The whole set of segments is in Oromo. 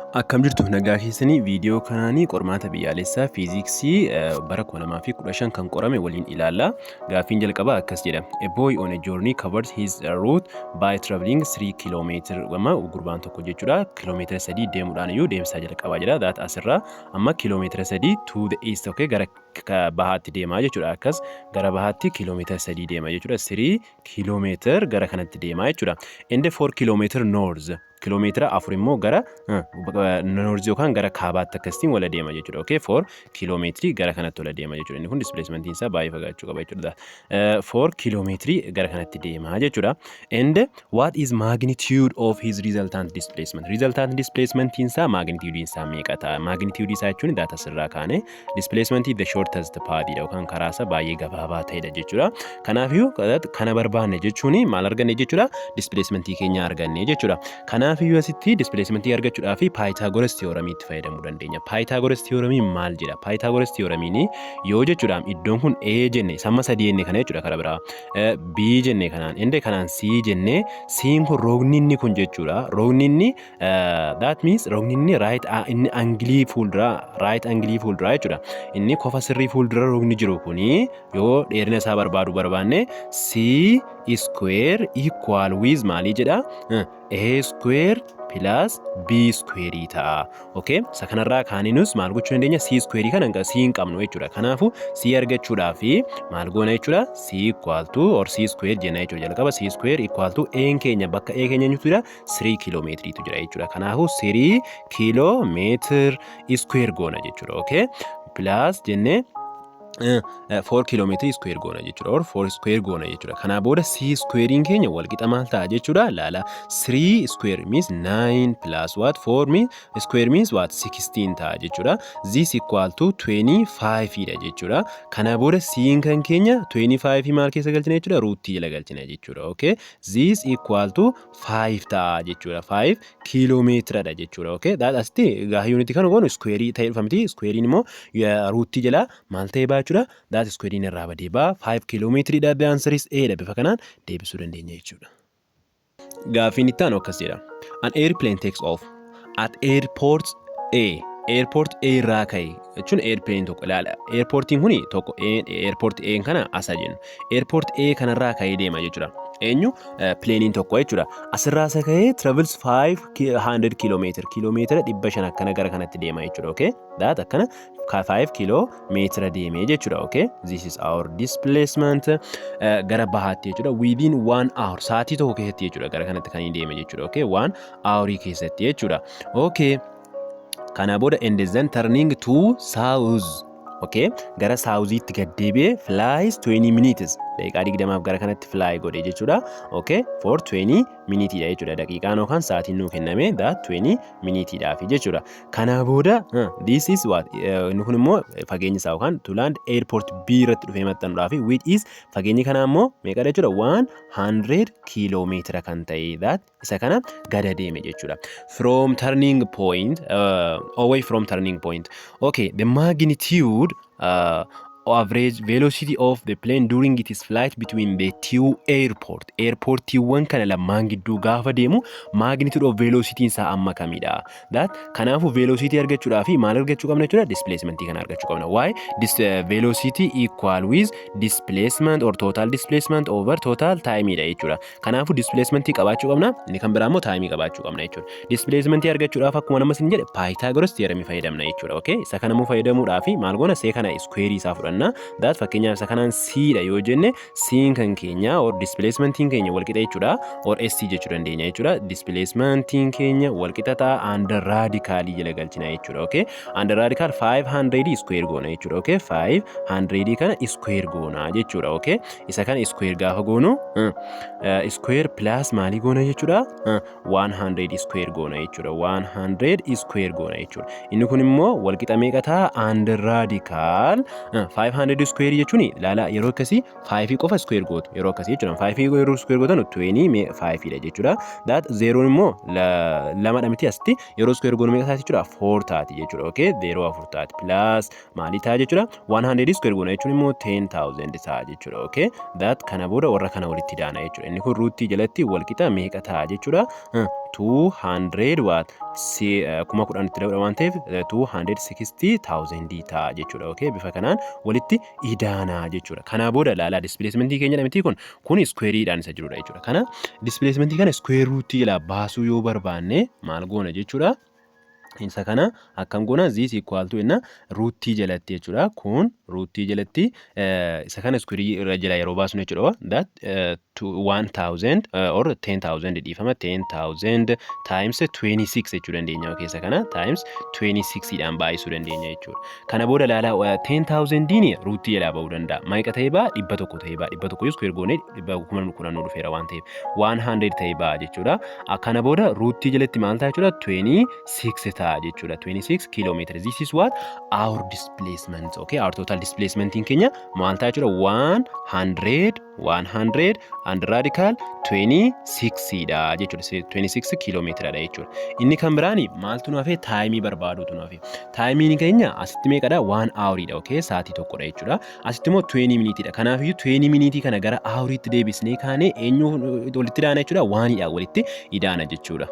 Akkam jirtu, nagaa keessanii? Viidiyoo kanaanii qormaata biyyaalessaa fiiziksii bara 2015 kan qorame waliin ilaalla. Gaaffiin jalqabaa akkas jedha. A boy on a journey covers his route by traveling 3 km. Amma gurbaan tokko jechuudha, kiiloomeetira 3 deemuudhaan iyyuu deemsaa jalqabaa jira. That asirraa amma kiiloomeetira 3 to the east, okay, gara bahaatti deemaa jechuudha. Akkas gara bahaatti kiiloomeetira 3 deema jechuudha. 3 kiiloomeetira gara kanatti deemaa jechuudha. And 4 kiiloomeetira north, kiiloomeetira 4 immoo gara north yookaan gara kaabaatti akkasitiin wala deema jechuudha. Okay, 4 kiiloomeetirii gara kanatti wala deema jechuudha. Inni kun displacementiin isaa baay'ee fagaachuu qaba jechuudha. 4 kiiloomeetirii gara kanatti deema jechuudha. And what is magnitude of his resultant displacement? Resultant displacement isaa magnitude isaa meeqa ta'a? Magnitude isaa jechuun data sirraa kaane displacement the shortest path dha yookaan karaa isaa baay'ee gabaabaa ta'edha jechuudha. Kanaafiyyuu kana barbaanne jechuun maal arganne jechuudha? Displacementii keenya arganne jechuudha. Kanaafiyyuu asitti displacementii argachuudhaaf Pythagoras theoremiitti fayyadamuu dandeenya. Pythagoras theoremiin maal jedha? Pythagoras theoremiin yoo jechuudha iddoon kun A jenne, samma sadii jenne kana jechuudha, karaa biraa B jenne kanaan inde kanaan C jenne, C'n kun rogni inni kun jechuudha. Rogni inni, that means rogni inni right, inni angilii fuulduraa, right angilii fuulduraa jechuudha. Inni kofa sirrii fuuldura rogni jiru kuni yoo dheerina isaa barbaadu barbaanne, C square equal with maalii jedha? A square plus B square ta'a. Okay? Isa kanarraa kaaninus maal gochuu dandeenya? C square kana C hin qabnu jechuudha. Kanaafuu C argachuudhaaf maal goona jechuudha? C equal to or C square jenna jechuudha. Jalqaba C square equal to A keenya, bakka A keenya eenyutu jira? 3 kiiloomeetiriitu jira jechuudha. Kanaafuu 3 kiiloomeetir square goona jechuudha. Okay? Plus jennee 4 kiiloomeetirii square goona jechuudha. Or 4 square goona jechuudha. Kanaa booda c squarein keenya wal qixa maal ta'a jechuudha? Laala, 3 square means 9 plus what? 4 means square means what? 16 ta'a jechuudha. This equal to 25 dha jechuudha. Kana booda c kan keenya 25 maal keessa galchina jechuudha? Rootii jala galchina jechuudha. Okay? This equal to 5 ta'a jechuudha. 5 kiiloomeetiradha jechuudha. Okay? That asitti gaafa yuunitii kan goonu square ta'ee dhufa miti. Squarein immoo rootii jala maal ta'ee ba'a jechuudha? That squarein irraa badee ba'a. 5 kiiloomeetiriidha. The answer is A dha. Bifa kanaan deebisuu dandeenya jechuudha. Gaaffiin itti aanu akkas jedha. An airplane takes off at airport A. Airport A irraa ka'e jechuun airplane tokko ilaala. Airportiin kuni tokko airport A kana asa jennu. Airport A kanarraa ka'ee deema jechuudha. Eenyu? Planeiin tokko jechuudha. Asirraa isa ka'ee travels 500 kiiloomeetira, kiiloomeetira 500 akkana gara kanatti deema jechuudha. Okay? That akkana 5 kiiloomeetira deemee jechuudha. Okay? This is our displacement gara bahaatti jechuudha. Within one hour, sa'aatii tokko keessatti jechuudha. Gara kanatti kan inni deeme jechuudha. Okay? One hourii keessatti jechuudha. Okay. Kana booda and then turning to south. Okay? Gara southiitti gad deebi'ee flies 20 minutes. Daqiiqaa 20f gara kanatti fly godhe jechuudha. Okay? For 20 minutiidha jechuudha. Daqiiqaan yookaan sa'aatiin nuu kenname that 20 minutiidhaaf jechuudha. Kana booda this is what? Inni kun immoo fageenyi isaa yookaan to land airport B irratti dhufee maxxanuudhaaf, which is fageenyi kanaa immoo meeqadha jechuudha? 100 kiiloomeetira kan ta'e, that isa kana gada deeme jechuudha. From turning point, away from turning point. Okay, the magnitude average velocity of the plane during its flight between the two airport, airportiiwwan kana lamaan gidduu gaafa deemu magnitude of velocity isaa amma kamidha? That kanaafuu velocity argachuudhaaf maal argachuu qabna jechuudha? Displacement kana argachuu qabna. Why this? Velocity equal with displacement or total displacement over total time dha jechuudha. Kanaafuu displacement qabaachuu qabna, inni kan biraa immoo time qabaachuu qabna jechuudha. Displacement argachuudhaaf akkuma nama isin jedhe Pythagoras theorem fayyadamna jechuudha. Okay, isa kana immoo fayyadamuudhaaf maal goona? See kana square isaa fudhanna. That fakkeenyaaf isa kanaan c dha yoo jenne, c kan keenya or displacementiin keenya wal qixa jechuudha, or s jechuu dandeenya jechuudha. Displacementiin keenya wal qixa ta'a, under radicalii jala galchina jechuudha. Okay, under radical 500 square goona jechuudha. Okay, 500 kana square goona jechuudha. Okay, isa kana square gaafa goonu square plus maalii goona jechuudha? 100 square goona jechuudha. 100 square goona jechuudha. Inni kun immoo wal qixa meeqa ta'a? Under radical 500 square jechuun, ilaala, yeroo akkasii 5 qofa square gootu yeroo akkasii jechuudha. 5 yeroo square gootan 25 dha jechuudha. That zeroon immoo lamadha miti? Asitti yeroo square goonu meeqa taati jechuudha? 4 taati jechuudha. Okay, 0 4 taati, plus maalii ta'a jechuudha? 100 square goona jechuun immoo 10,000 ta'a jechuudha. Okay, that kana booda warra kana walitti daana jechuudha. Inni kun rootii jalatti wal qixa meeqa ta'a jechuudha? 200 what 10,000 itti dabala waan ta'eef 260,000 ta'a jechuudha. Okay, bifa kanaan walitti idaanaa jechuudha. Kanaa booda ilaalaa, displacementii keenya miti kun squareedhaan isa jirudha jechuudha. Kana displacementii kana square root jalaa baasuu yoo barbaanne maal goona jechuudha? Isa kana akkam goona? This equal to inna rootii jalatti jechuudha. Kun rootii jalatti isa kana square irra jala yeroo baasnu jechuudha. That 1000 or 10,000, dhiifama, 10,000 times 26 jechuu dandeenya. Keessa kana times 26 dhaan baay'isuu dandeenya jechuudha. Kana booda ilaalaa, 10,000 rootii jalaa ba'uu danda'a. Meeqa ta'ee ba'a? 100 ta'ee ba'a. 100 square goonee 10,000 nu dhufeera waan ta'eef 100 ta'ee ba'a jechuudha. Kana booda rootii jalatti maal ta'a jechuudha? 26 ta'a jechuudha. 26 kiiloomeetira. This is what our displacement. Okay, our total displacement keenya maal ta'a jechuudha? 100 100 and radical 26 dha jechuudha. 26 kiiloomeetira dha jechuudha. Inni kan biraani maaltu nu hafe? Timeii barbaaduutu nu hafe. Timeiin keenya asitti meeqadha? 1 houriidha. Okay, sa'aatii tokkodha jechuudha. Asitti immoo 20 minutiidha. Kanaafiyyuu 20 minutii kana gara houriitti deebisnee kaanee eenyu walitti idaana jechuudha? Oneiidha walitti idaana jechuudha.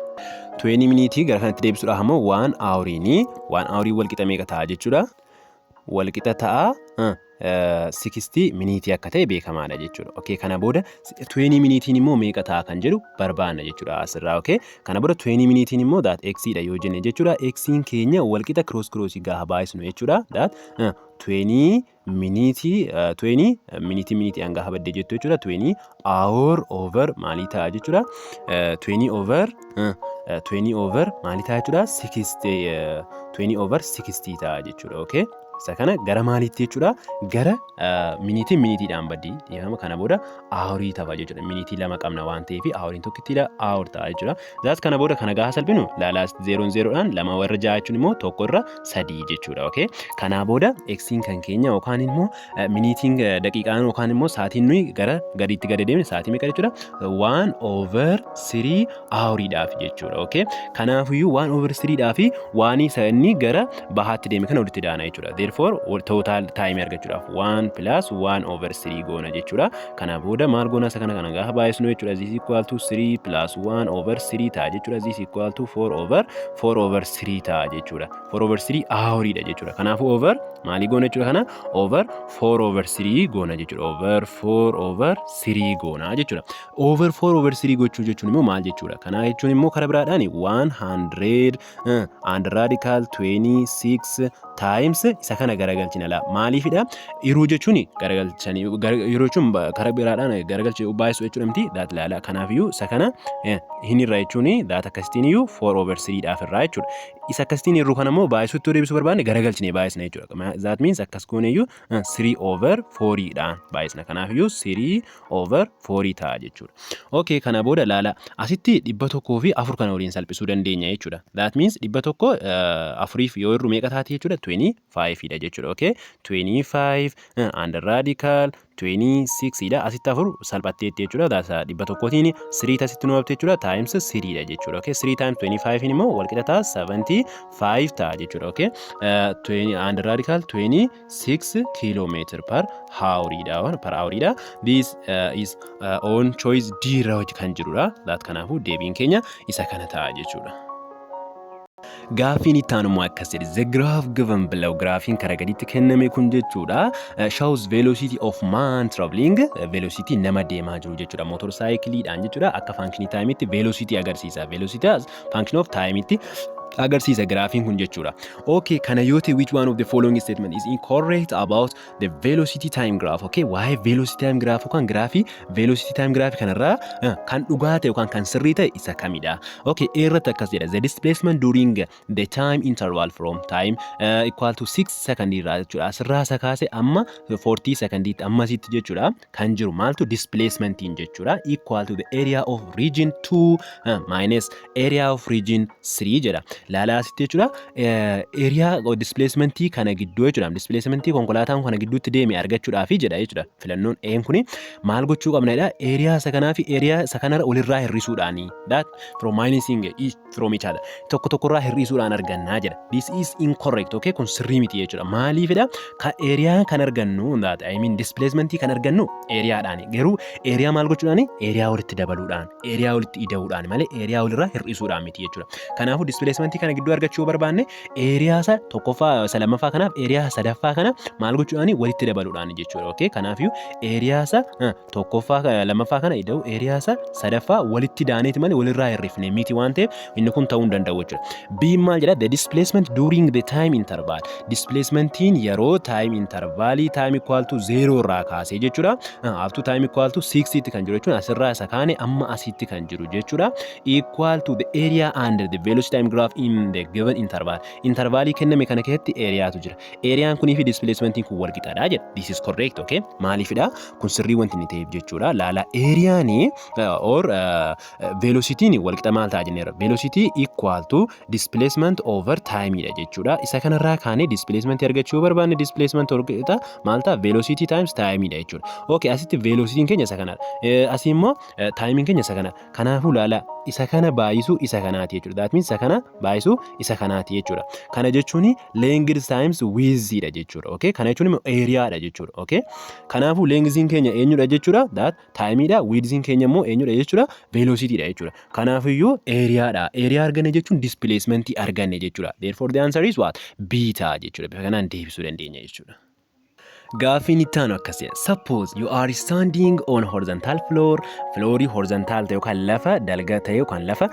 20 minutii gara kanatti deebisuudhaaf ammoo 1 houriini 1 hourii wal qixa meeqa ta'a jechuudha? Wal qixa ta'a 60 minutii akka ta'e beekamaadha jechuudha. Okay, kana booda 20 minutiin immoo meeqa ta'a kan jedhu barbaanna jechuudha asirraa. Okay, kana booda 20 minutiin immoo that x dha yoo jenne jechuudha. X'n keenya wal qixa cross crossii gaafa baay'isnu jechuudha. That 20 minutii 20 minutii minutii gaafa baddee jettu jechuudha. 20 hour over maalii ta'a jechuudha? 20 over 20 over maalii ta'a jechuudha? 60 20 over 60 ta'a jechuudha. Okay. Isa kana gara maaliitti jechuudha? Gara minutiin minutiidhaan baddii dhiifama, kana booda hourii ta'a jechuudha. Minutii lama qabna waan ta'eef houriin tokkittiidha, hour ta'a jechuudha. That kana booda kana gaafa salphinu laalaa, zeroon zeroodhaan lama warra ja'a jechuun immoo tokko irra sadii jechuudha. Okay. Kanaa booda xiin kan keenya yookaan immoo minutiin daqiiqaan yookaan immoo sa'aatiin nuyi gara gadiitti gadi deemne sa'aatii meeqa jechuudha? 1 over 3 houriidhaaf jechuudha. Okay. Kanaafiyyuu 1 over 3dhaaf waan isa inni gara bahaatti deeme kana walitti daana jechuudha. Therefore, total time argachuudhaaf 1 plus 1 over 3 goona jechuudha. Kana booda maal goona? Isa kana gaafa baay'isnu jechuudha. This equal to 3 plus 1 over 3 ta'a jechuudha. This equal to 4 over 4 over 3 ta'a jechuudha. 4 over 3 houriidha jechuudha. Kanaafuu over maalii goona jechuudha? Kana over 4 over 3 goona jechuudha. Over 4 over 3 goona jechuudha. Over 4 over 3 gochuu jechuun immoo maal jechuudha? Kana jechuun immoo karaa biraadhaan 100 and radical 26 times isa kana garagalchina laa. Maaliifidha? Yeroo jechuun garagalchanii, yeroo jechuun karaa biraadhaan garagalchuu baay'isuu jechuudha miti that ilaala. Kanaafiyyuu isa kana hin irra jechuun that akkasitiin iyyuu 4 over 3 dhaaf irraa jechuudha. Isa akkasitiin irru kana immoo baay'isuutti yoo deebisuu barbaanne garagalchinee baay'isna jechuudha. That means akkas goone iyyuu 3 over 4 dhaan baay'isna. Kanaafiyyuu 3 over 4 ta'a jechuudha. Okay, kana booda laala, asitti 104 kana waliin salphisuu dandeenya jechuudha. That means 104f yoo irru meeqa taati jechuudha? 25 dha jechuudha. Okay, 25 and radical 26 dha. Asitti afur salphatteetti jechuudha. 100tiin 3 tasitti nu hafte jechuudha. Times 3 dha jechuudha. Okay, 3 times 25 immoo wal qixa ta'a 75 ta'a jechuudha. Okay, 20 and radical 26 kilometer per hour dha, per hour dha. This is on choice D irra kan jirudha. That kanaafuu deebiin keenya isa kana ta'a jechuudha. Gaaffiin itti aanu immoo akkas jedhe: "The graph given below", graafiin karaa gaditti kenname kun jechuudha, "shows velocity of man traveling", velocity nama deemaa jiru jechuudha, motorsaayikiliidhaan jechuudha, akka functionii timeitti velocity agarsiisa, velocity as function of timeitti agarsiisa graafiin kun jechuudha. Okay, kana yoo ta'e, "Which one of the following statement is incorrect about the velocity time graph?" Okay, waa'ee velocity time graph yookaan graafii velocity time graph kanarraa kan dhugaa ta'e yookaan kan sirrii ta'e isa kamidha? Okay, A irratti akkas jedha: "The displacement during the time interval from time equal to 6 second" irraa jechuudha. Asirraa isa kaase amma 40 secondiitti ammasitti jechuudha kan jiru maaltu displacementiin jechuudha "equal to the area of region 2 minus area of region 3" jedha. Laalaa asitti jechuudha. Area displacementii kana gidduu jechuudha. Displacementii konkolaataan kana gidduutti deeme argachuudhaafi jedha jechuudha. Filannoon A'n kuni maal gochuu qabna jedha? Area isa kanaa fi area isa kanarra walirraa hir'isuudhaani. That from minusing each from each other. Tokko tokkorraa hir'isuudhaan argannaa jedha. This is incorrect. Okay, kun sirrii miti jechuudha. Maaliifidha? Ka area kan argannu, that I mean displacementii kan argannu areadhaani. Garuu area maal gochuudhaani? Area walitti dabaluudhaan, area walitti ida'uudhaan malee area walirraa hir'isuudhaan miti jechuudha. Kanaafuu displacementii kana gidduu argachuu yoo barbaanne, area isa tokkoffaa, isa lammaffaa kanaaf area sadaffaa kana maal gochuudhaani? Walitti dabaluudhaan jechuudha. Okay, kanaafiyyuu area isa tokkoffaa lammaffaa kana ida'u area isa sadaffaa walitti daaneeti malee walirraa hir'ifne miti waan ta'eef, inni kun ta'uu hin danda'u jechuudha. B maal jedha? The displacement during the time interval. Displacementiin yeroo time intervalii time equal to 0 irraa kaasee jechuudha. Up to time equal to 6 tti kan jiru jechuudha. Asirraa isa kaane amma asitti kan jiru jechuudha. Equal to the area under the velocity time graph in the given interval. Intervalii kenname kana keessatti areatu jira. Areaan kunii fi displacementiin kun wal qixaadha jedha. This is correct, okay? Maaliifidha? Kun sirrii wanti inni ta'eef jechuudha. Laala, areaanii or velocityin wal qixa maal ta'a jenneera? Velocity equal to displacement over time dha jechuudha. Isa kanarraa kaanee displacement argachuu yoo barbaanne, displacement wal qixa maal ta'a? Velocity times time dha jechuudha. Okay, asitti velocityin keenya isa kanadha. Asii immoo timeiin keenya isa kana. Kanaafuu laala, isa kana baay'isuu isa kanaati jechuudha. That means isa kana baay'isuu isa kanaati jechuudha. Kana jechuun length times width dha jechuudha. Okay, kana jechuun immoo area dha jechuudha. Okay, kanaafuu lengthiin keenya eenyudha jechuudha? That time dha. Widthiin keenya immoo eenyudha jechuudha? Velocity dha jechuudha. Kanaafiyyuu area dha. Area arganne jechuun displacement arganne jechuudha. Therefore, the answer is what? B ta'a jechuudha. Bifa kanaan deebisuu dandeenya jechuudha. Gaaffiin itti aanu akkas jedha. Suppose you are standing on horizontal floor, floorii horizontal ta'e yookaan lafa dalga ta'e yookaan lafa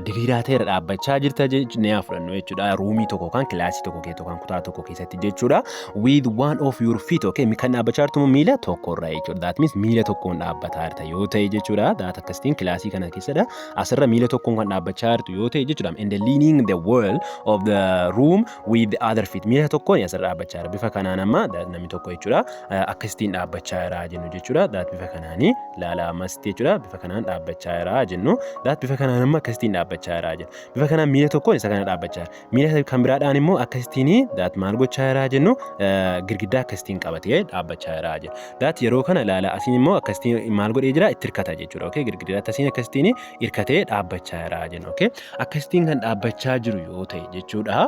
diriiraa ta'e irra dhaabbachaa jirta jennee haa fudhannu jechuudha. Roomii tokko yookaan kilaasii tokko keessa yookaan kutaa tokko keessatti jechuudha. With one of your feet, okay, kan dhaabbachaa jirtu miila tokko irra jechuudha. That means miila tokkoon dhaabbataa jirta yoo ta'e jechuudha. That akkasitiin kilaasii kana keessadha. Asirra miila tokkoon kan dhaabbachaa jirtu yoo ta'e jechuudha. And leaning the wall of the room with the other feet. Miila tokkoon asirra dhaabbachaa jira. Bifa kanaan amma namni tokko jechuudha. Akkasittiin dhaabbachaa jira jennu jechuudha. That bifa kanaanii laala ammasitti jechuudha. Bifa kanaan dhaabbachaa jira jennu. That bifa kanaan amma akkasittiin dhaabbachaa jira jennu. Bifa kanaan miila tokkoon isa kana dhaabbachaa jira. Miila kan biraadhaan immoo akkasittiin that maal gochaa jira jennu? Girgiddaa akkasittiin qabatee dhaabbachaa jira jennu. That yeroo kana laala, asiin immoo akkasittiin maal godhee jira? Itti hirkata jechuudha. Okay, girgiddaatti asiin akkasittiin hirkatee dhaabbachaa jira jennu. Okay, akkasittiin kan dhaabbachaa jiru yoo ta'e jechuudha.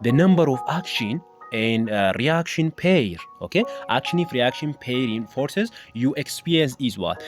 The number of action and reaction pair, okay, action if reaction pair in forces you experience is what?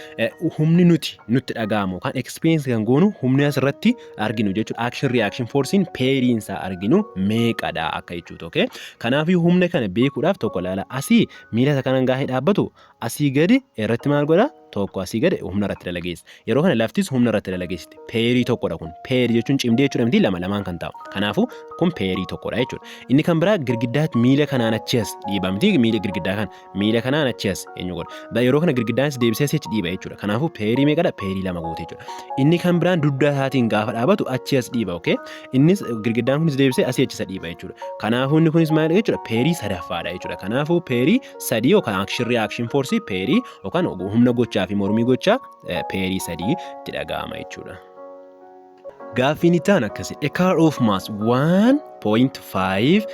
Humni nuti nutti dhaga'amu kan experience kan goonu, humni asirratti arginu jechuudha, action reaction forcein pairiin isaa arginu meeqadha akka jechuudha. Okay, kanaafuu humna kana beekuudhaaf tokko laala, asii miila isa kanan gaafa dhaabbatu asii gadi irratti maal godha? Tokko asii gadi humna irratti dalageessa. Yeroo kana laftis humna irratti dalageessiti. Pairii tokkodha kun. Pairii jechuun cimdii jechuudha miti? Lama lamaan kan ta'u. Kanaafuu kun pairii tokkodha jechuudha. Inni kan biraa girgiddaatti miila kanaan achi as dhiiba miti? Miila girgiddaa kana miila kanaan achi as eenyu godha? Yeroo kana girgiddaanis deebisee achi dhiiba jechuudha. Kanaafuu pairii meeqadha? Pairii lama goote jechuudha. Inni kan biraan dugda isaatiin gaafa dhaabatu achi as dhiiba, okay? Innis girgiddaan kunis deebisee asii achi isa dhiiba jechuudha. Kanaafuu inni kunis maal jechuudha? Pairii sadaffaadha jechuudha. Kanaafuu pairii sadii yookaan action reaction force pairii yookaan humna gochaa fi mormii gochaa pairii sadii itti dhaga'ama jechuudha. Gaaffiin itti aanu akkasi. A car of mass 1.5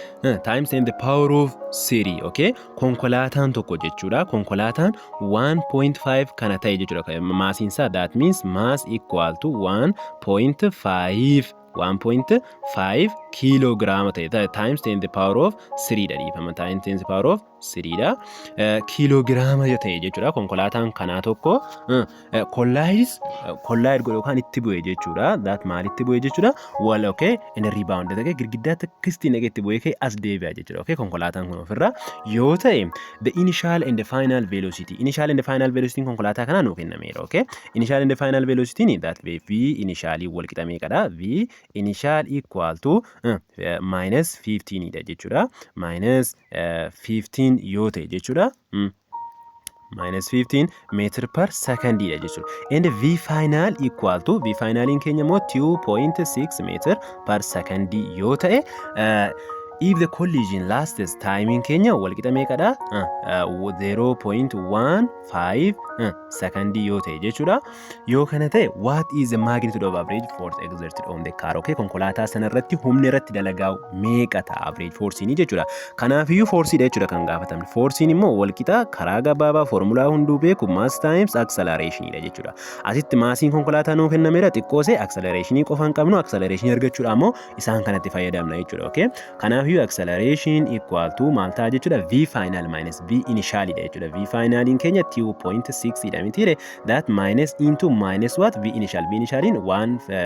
times 10 the power of 3, okay, konkolaataan tokko jechuudha. Konkolaataan 1.5 kana ta'e jechuudha. Massiin isaa, that means mass equal to 1.5 1.5 kiiloogiraama ta'e times 10 the power of 3 dha, dhiifama, times 10 the power of 3 dha, kiiloogiraama ta'e jechuudha. Konkolaataan kanaa tokko collides, collide godhe yookaan itti bu'e jechuudha. That maalitti bu'e jechuudha? Wall, okay, in a rebound ta'e, girgiddaatti akkasitti naqee itti bu'ee ka'e as deebi'a jechuudha. Okay, konkolaataan kun ofirra yoo ta'e, the initial and the final velocity, initial and the final velocity konkolaataa kanaa nuu kennameera. Okay, initial and the final velocity, that v initially wal qixa meeqadha? V initial equal to minus 15 dha jechuudha. Minus 15 yoo ta'e jechuudha, minus 15 meter per second dha jechuudha. And v final equal to, v finaliin keenya immoo 2.6 meter per second yoo ta'e, If the collision lasts, timeiin keenya walqixa meeqadha? 0.15 secondii yoo ta'e jechuudha. Yoo kana ta'e, what is the magnitude of average force exerted on the car? Okay, konkolaataa sana irratti humni irratti dalagaa'u meeqa ta'a average forceini jechuudha. Kanaafiyyuu forceiidha jechuudha kan gaafatamne. Forceiin immoo walqixa karaa gabaabaa foormulaa hunduu beeku mass times accelerationidha jechuudha. Asitti massiin konkolaataa nuu kennameera, xiqqoosee accelerationii qofa hin qabnu, accelerationii argachuudha ammoo isaan kanatti fayyadamna jechuudha. Okay? Kanaafiyyuu acceleration equal to maal ta'a jechuudha? V final minus V initialidha jechuudha. V finaliin keenya 2.6 dha mitiire? That minus into minus what? V initial. V initialiin 1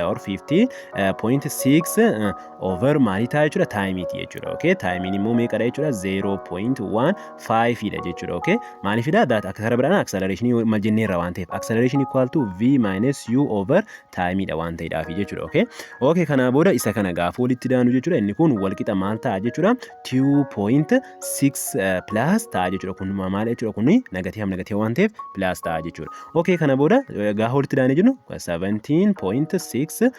or 50.6 over maalii ta'a jechuudha? Timeiiti jechuudha. Okay? Timeiin immoo meeqadha jechuudha? 0.15 dha jechuudha. Okay? Maaliifidha? That akka karaa biraan acceleration maal jenneerra waan ta'eef, acceleration equal to V minus U over timeiidha waan ta'eedhaaf jechuudha. Okay? Okay, kanaa booda isa kana gaafa walitti daanu jechuudha. Inni kun walqixa maal ta'a jechuudha? 2.6 plus ta'a jechuudha. Kun maal jechuudha? Kun negative negative waan ta'eef plus ta'a jechuudha. Okay, kana booda gaafa walitti daanee jennu 17.6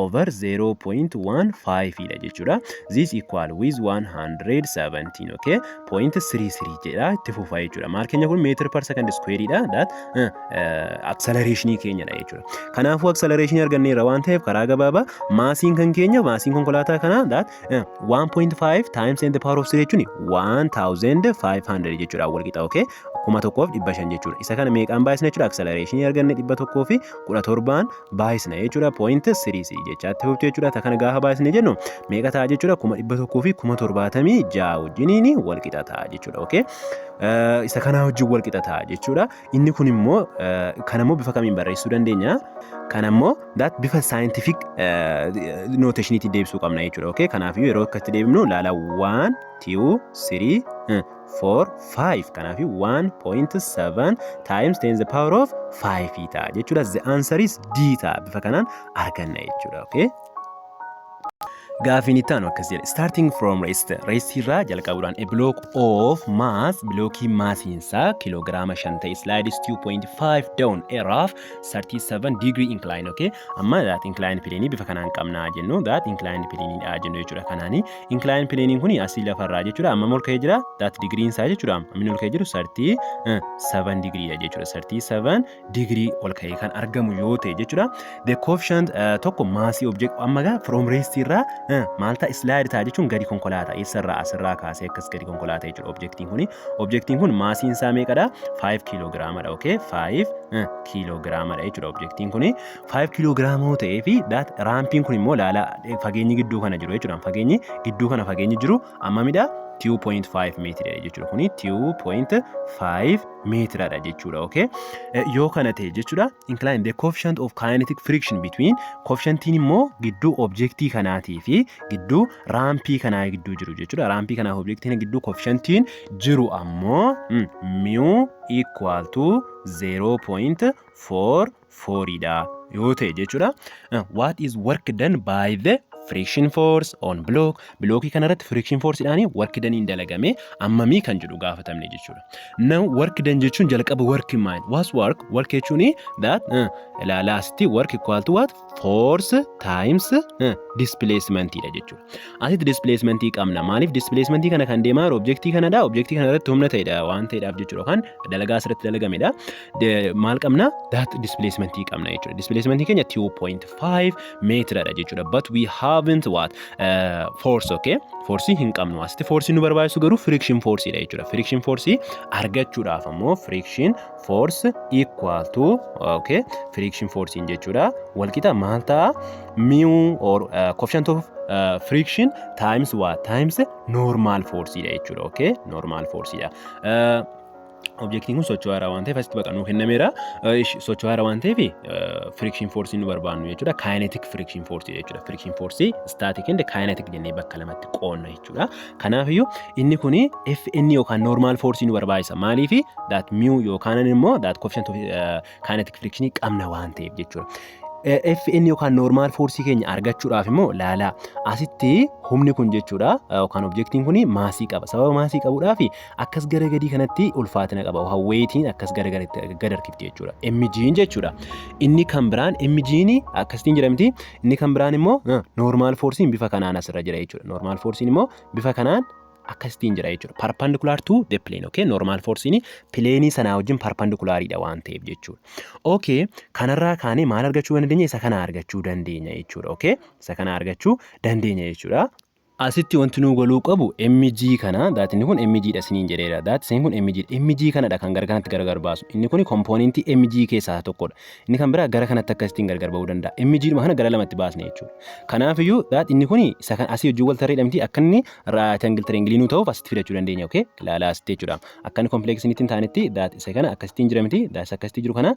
over 0.15 dha jechuudha. This equal with 117, okay, 0.33 jedha itti fufa jechuudha. Maal keenya kun meter per second square dha, that acceleration keenyadha jechuudha. Kanaafuu acceleration arganneerra waan ta'eef, karaa gabaabaa massiin kan keenya, massiin konkolaataa kanaa, that 1.5 times 10 the power of 3 jechuun 1500 jechuudha wal qixa, okay, 1500 jechuudha. Isa kana meeqaan baay'isna jechuudha? Acceleration arganne 117n baay'isna jechuudha. Point 3 jechaatti fuftu jechuudha. Ta kana gaafa baay'isne jennu meeqa ta'a jechuudha? 176,076 wajjiniin wal qixa ta'a jechuudha. Okay? Isa kanaa wajjin wal qixa ta'a jechuudha. Inni kun immoo kana immoo bifa kamiin barreessuu dandeenya? Kana immoo that bifa scientific notationiitiin deebisuu qabna jechuudha. Okay? Kanaafiyyuu yeroo akkatti deebinu laala, 1 2 3 4 5, kanaafiyyuu 1.7 times 10 the power of 5 ta'a jechuudha. The answer is D ta'a, bifa kanaan arganna jechuudha. Okay? Gaafiin itti aanu akkas jedha. Starting from rest, rest irraa jalqabuudhaan, a block of mass, blockii massiinsaa kiloogiraama 5 ta'e, slides 2.5 down a rough 37 degree incline. Okay? Amma that incline plane bifa kanaan qabnaa jennu, that incline plane dha jennu jechuudha. Kanaani incline plane kuni asii lafarraa jechuudha. Amma ol ka'ee jira, that degree isaa jechuudha. Amma ol ka'ee jiru 37 degree dha jechuudha. 37 degree ol ka'ee kan argamu yoo ta'e jechuudha. The coefficient tokko massii object amma gaa from rest irraa maal ta'a? Slide ta'a jechuun gadi konkolaataa eessarraa? Asirraa kaasee akkas gadi konkolaataa jechuudha objectiin kuni. Objectiin kun massiin isaa meeqadha? 5 kiilogiraamadha. Okay, 5 kiilogiraamadha jechuudha objectiin kuni. 5 kiiloogiraama yoo ta'ee fi that rampiin kun immoo, laala, fageenyi gidduu kana jiru jechuudha. Fageenyi gidduu kana fageenyi jiru ammamidha? 2.5 meetiradha jechuudha. Kuni 2.5 meetiradha jechuudha. Okay, yoo kana ta'e jechuudha, incline, the coefficient of kinetic friction between, coefficientiin immoo gidduu objectii kanaatii fi gidduu rampii kanaa gidduu jiru jechuudha. Rampii kanaa fi objectii gidduu coefficientiin jiru ammoo mu equal to 0.44 dha yoo ta'e jechuudha. What is work done by the friction force on block? Blockii kanarratti friction force dhaani work done hin dalagame ammamii kan jedhu gaafatamne jechuudha. Now, work done jechuun jalqaba work maal? What's work? Work jechuun that ilaalaa asitti, work equal to what? Force times displacement dha jechuudha. Asitti displacement qabna. Maaliif displacement kana kan deemaa jiru objectii kanadha. Objectii kana irratti humna ta'edha waan ta'eedhaaf jechuudha. Yookaan dalagaa asirratti dalagamedha. Maal qabna? That displacement qabna jechuudha. Displacement keenya 2.5 meetiradha jechuudha. But we haven't what? Force, okay? Force hin qabnu. Asitti force nu barbaachisu garuu friction force dha jechuudha. Friction force argachuudhaaf ammoo friction force equal to, okay, friction force jechuudha. Walqixa maal ta'a? Mu or coefficient of friction times what? Times normal force dha jechuudha. Okay, normal force dha. Objectiin kun socho'aa jira waan ta'eef asitti baqannuu kennameera. Socho'aa jira waan ta'eef friction force nu barbaannu jechuudha. Kinetic friction force jechuudha. Friction force static and kinetic jennee bakka lamatti qoonna jechuudha. Kanaafiyyuu inni kuni FN yookaan normal force nu barbaachisa. Maaliif? That mu yookaan immoo that coefficient of kinetic friction qabna waan ta'eef jechuudha. FN yookaan normal force keenya argachuudhaaf immoo, laalaa, asitti humni kun jechuudha yookaan objectiin kun massii qaba. Sababa massii qabuudhaaf akkas gara gadii kanatti ulfaatina qaba. Yookaan weightiin akkas gara gad harkifti jechuudha. MG'n jechuudha. Inni kan biraan MG'n akkasitiin jedhamti. Inni kan biraan immoo normal forcein bifa kanaan asirra jira jechuudha. Normal forcein immoo bifa kanaan akkasitiin jira jechuudha. Perpendicular to the plane, okay? Normal forcein planeii sanaa wajjin perpendicularidha waan ta'eef jechuudha. Okay, kanarraa kaanee maal argachuu dandeenya? Isa kana argachuu dandeenya jechuudha. Okay, isa kana argachuu dandeenya jechuudha. Asitti wanti nu galuu qabu MG kana, that inni kun MG dha isiniin jedheera. That isheen kun MG dha. MG kanadha kan gara kanatti gargar baasu. Inni kun componentii MG keessaa tokkodha. Inni kan biraa gara kanatti akkasittiin gargar ba'uu danda'a. MG dhuma kana gara lamatti baasne jechuudha. Kanaafiyyuu that inni kun isa kan asii wajjin wal tarreedha miti, akka inni right angle triangle nuu ta'uuf asitti fidachuu dandeenya. Okay? Ilaalaa, asitti jechuudha. Akka inni complexii hin taanetti that isa kana akkasittiin jira miti, that isa akkasitti jiru kana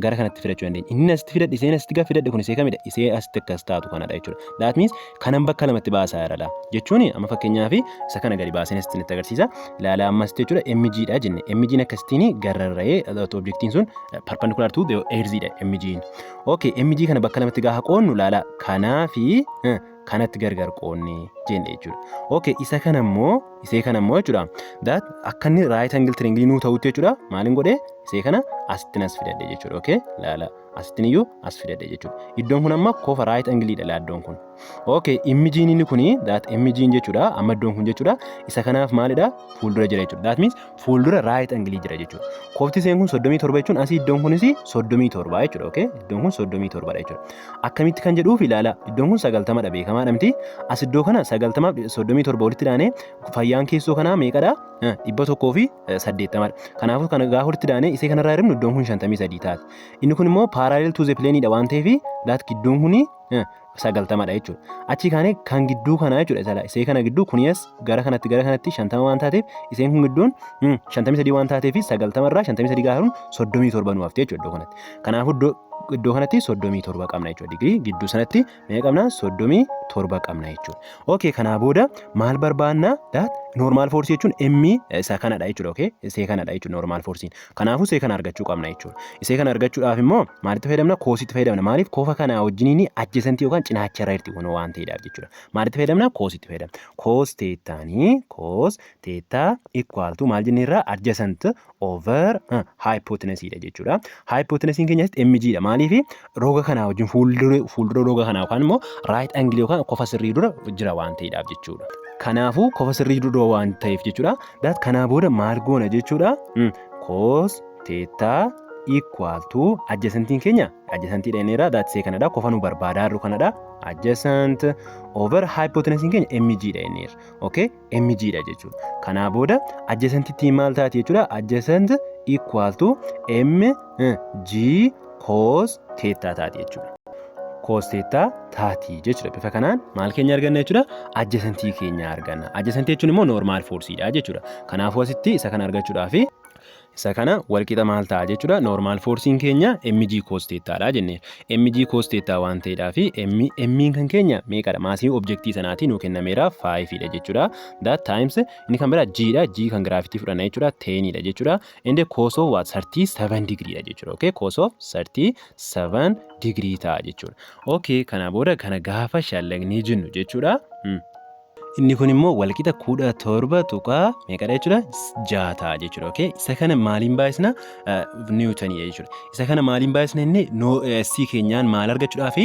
gara kanatti fidachuu dandeenya. Inni asitti fidadhe, isheen asitti gaafa fidadhe kun isee kamidha? Isee asitti akkas taatu kanadha jechuudha. That means kanan bakka lamatti baasaa jira. Jechuun amma fakkeenyaaf isa kana gadi baaseen asitti nutti agarsiisa. Ilaalaa, ammas jechuudha, MG dha jenne. MG'n akkasittiin gararra'ee objectiin sun perpendicular to the earth dha MG'n. Okay, MG kana bakka lamatti gaafa qoonnu, ilaalaa, kanaa fi kanatti gargar qoonne jenne jechuudha. Okay, isa kana immoo, isee kana immoo jechuudha. That akka inni right angle triangle nuu ta'utti jechuudha. Maaliin godhee isee kana asittiin as fidadhe jechuudha. Okay, ilaalaa, asittiin iyyuu as fidadhe jechuudha. Iddoon kun amma kofa right angle dha iddoon kun. Okay, MG'n inni kuni, that MG'n jechuudha. Amma iddoon kun jechuudha. Isa kanaaf maalidha? Fuuldura jira jechuudha. That means fuuldura right angle jira jechuudha. Kofti isheen kun 37 jechuun asii iddoon kunis 37 jechuudha. Okay, iddoon kun 37 jechuudha. Akkamitti kan jedhuuf, ilaala. Iddoon kun 90dha, beekamaadha miti. As iddoo kana 90 37 walitti daanee fayyaan keessoo kanaa meeqadha? 180dha. Kanaafuu kana gaafa walitti daanee isee kanarraa hir'ifnu iddoon kun 53 taati. Inni kun immoo parallel to the plane dha waan ta'eef that gidduun kuni 90dha jechuudha. Achi kaanee kan gidduu kanaa jechuudha. Isee kana gidduu kunis gara kanatti 50 waan taateef, iseen kun gidduun 53 waan taateef, 90 irraa 53 gaafa hir'ifnu 37 nu hafte jechuudha iddoo kanatti. Kanaafuu iddoo kanatti 37 qabna jechuudha. Digirii gidduu sanatti meeqa qabna? 37 qabna jechuudha. Okay, kanaa booda maal barbaanna? That normal force jechuun M isa kanadha jechuudha. Okay, isee kanadha jechuudha normal forcein. Kanaafuu isee kana argachuu qabna jechuudha. Isee kana argachuudhaaf immoo maalitti fayyadamna? Cositti fayyadamna. Maaliif? Kofa kanaa wajjiniin adjacentii yookaan cinaacha irra jirti kun waan ta'eedhaaf jechuudha. Maalitti fayyadamna? Cositti fayyadamna. Cos thetaanii, cos theta equal to maal jennee irraa? Adjacent over hypotenuse dha jechuudha. Hypotenusiin keenya asitti mg dha. Maaliif? Roga kanaa wajjin fuuldura roga kanaa yookaan immoo right angle yookaan kofa sirrii dura jira waan ta'eedhaaf jechuudha. Kanaafuu kofa sirrii dura waan ta'eef jechuudha. That kanaa booda maal goona jechuudha? Cos theta equal to adjacentiin keenya adjacentii dha, that isee kanadha, kofa nu barbaadaa jirru kanadha, adjacent over hypotenusiin keenya mg dha jenneerra. Okay, mg dha jechuudha. Kanaa booda adjacentittiin maal taati jechuudha? Adjacent equal to mg cos theta taati jechuudha. Cos theta taati jechuudha. Bifa kanaan maal keenya arganna jechuudha? Adjacentii keenya arganna. Adjacentii jechuun immoo normal force dha jechuudha. Kanaafuu asitti isa kana argachuudhaaf isa kana walqixa maal ta'a jechuudha? Normal forcein keenya mg cos theta dha jenne. Mg cos theta waan ta'eedhaaf m kan keenya meeqadha? Massii objectii sanaatii nuu kennameera, 5 dha jechuudha. That times inni kan biraa g dha. G kan gravity fudhanna jechuudha. 10 dha jechuudha. Inni cos of what? 37 degree dha jechuudha. Okay, cos of 37 degree ta'a jechuudha. Okay, kana booda kana gaafa shallagnee jennu jechuudha. Inni kun immoo walqixa 17 tuqaa meeqadha jechuudha? Jaha ta'a jechuudha. Okay? Isa kana maaliin baay'isna? Newtonii jechuudha. Isa kana maaliin baay'isna inni S keenyaan maal argachuudhaaf?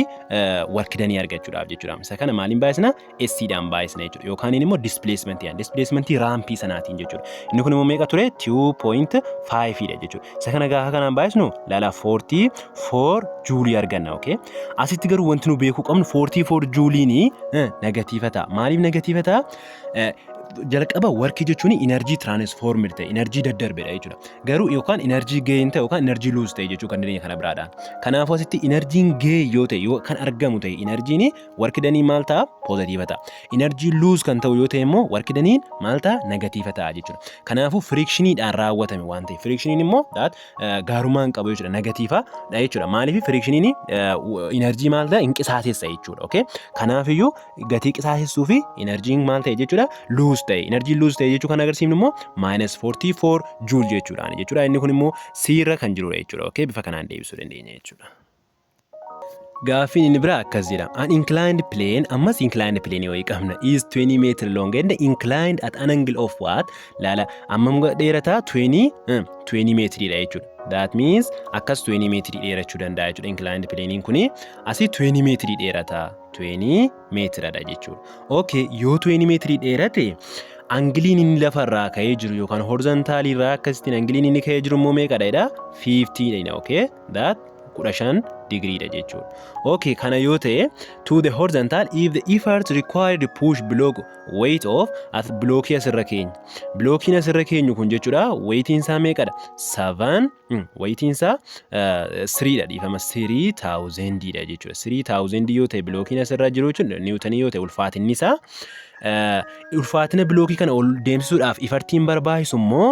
Work doneii argachuudhaaf jechuudha. Isa kana maaliin baay'isna? S dhaan baay'isna jechuudha. Yookaan immoo displacementii, displacementii rampii sanaatiin jechuudha. Inni kun immoo meeqa ture? 2.5 dha jechuudha. Isa kana gaafa kanaan baay'isnu, laala, 44 jouleii arganna. Okay? Asitti garuu wanti nu beekuu qabnu 44 jouleiin negative ta'a. Maaliif negative ta'a? Jalqaba workii jechuun energy transformed ta'e, energy daddarbedha jechuudha. Garuu yookaan energy gain ta'e yookaan energy lose ta'e jechuu kan dandeenya kana biraadhaan. Kanaafuu asitti energyn gain yoo ta'e, yoo kan argamu ta'e, energyn work doneiin maal ta'a? Positive ta'a. Energy lose kan ta'u yoo ta'e immoo work doneiin maal ta'a? Negative ta'a jechuudha. Kanaafuu frictioniidhaan raawwatame waan ta'eef, frictioniin immoo gaarummaa hin qabu jechuudha. Negative dha jechuudha. Maaliif? Frictioniin energy maal ta'a? Hin qisaasessa jechuudha. Okay? Kanaafiyyuu gatii qisaasessuu fi energyn maal ta'e jechuudha? Lose ta'e. Energyn lose ta'e jechuu kan agarsiifnu immoo minus 44 joule jechuudhaan jechuudha. Inni kun immoo C irra kan jirudha jechuudha. Okay? Bifa kanaan deebisuu dandeenya jechuudha. Gaaffiin inni biraa akkas jedha. An inclined plane, ammas inclined plane wayii qabna, is 20 meter long and inclined at an angle of what? Laala, ammam dheerataa? 20 meetiriidha jechuudha. That means akkas 20 meetirii dheerachuu danda'a jechuudha. Inclined plane kuni asii 20 meetirii dheerata. 20 meetiradha jechuudha. Okay, yoo 20 meetirii dheerate, angleiin inni lafarraa ka'ee jiru yookaan horizontalii irraa akkasittiin angleiin inni ka'ee jiru immoo meeqadha jedha? 50 dha. Okay, that 15 digriidha jechuudha. Okay, kana yoo ta'e, to the horizontal, if the effort required to push block weight of as blockii asirra keenya. Blockiin asirra keenyu kun jechuudha, weightiin isaa meeqadha? 7, weightiin isaa 3 dha, dhiifama, 3000 dha jechuudha. 3000 yoo ta'e blockiin asirra jiru jechuudha, newtonii yoo ta'e ulfaatinni isaa, ulfaatina blockii kana ol deemsisuudhaaf effortiin barbaachisu immoo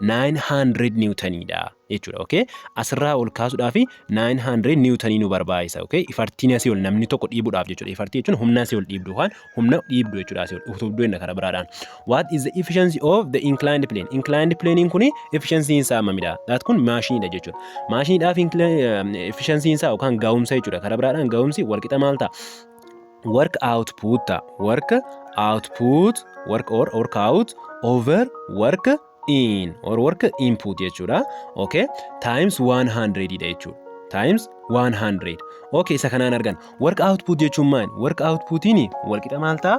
900 newtoniidha jechuudha. Okay? Asirraa ol kaasuudhaaf 900 newtonii nu barbaachisa. Okay? Effortiin asii ol namni tokko dhiibuudhaaf jechuudha. Effortii jechuun humna asii ol dhiibdu yookaan humna dhiibdu jechuudha, asii ol utubduu jenna karaa biraadhaan. What is the efficiency of the inclined plane? Inclined plane kuni efficiency isaa hammamidha? That kun maashiniidha jechuudha. Maashiniidhaaf efficiency isaa yookaan ga'umsa jechuudha. Karaa biraadhaan ga'umsi walqixa maal ta'a? Work output ta'a. Work output, work or work out over work in or work input jechuudha. Okay, times 100 dha jechuudha. Times 100. Okay, isa kanaan argan. Work output jechuun maali? Work outputiin walqixa maal ta'a?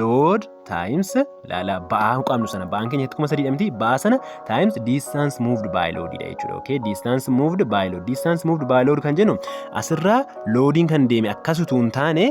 Load times, laala, ba'aa qabnu sana, ba'aan keenya 3000 miti, ba'aa sana times distance moved by load dha jechuudha. Okay, distance moved by load. Distance moved by load kan jennu asirraa loadiin kan deeme akkasutu hin taane,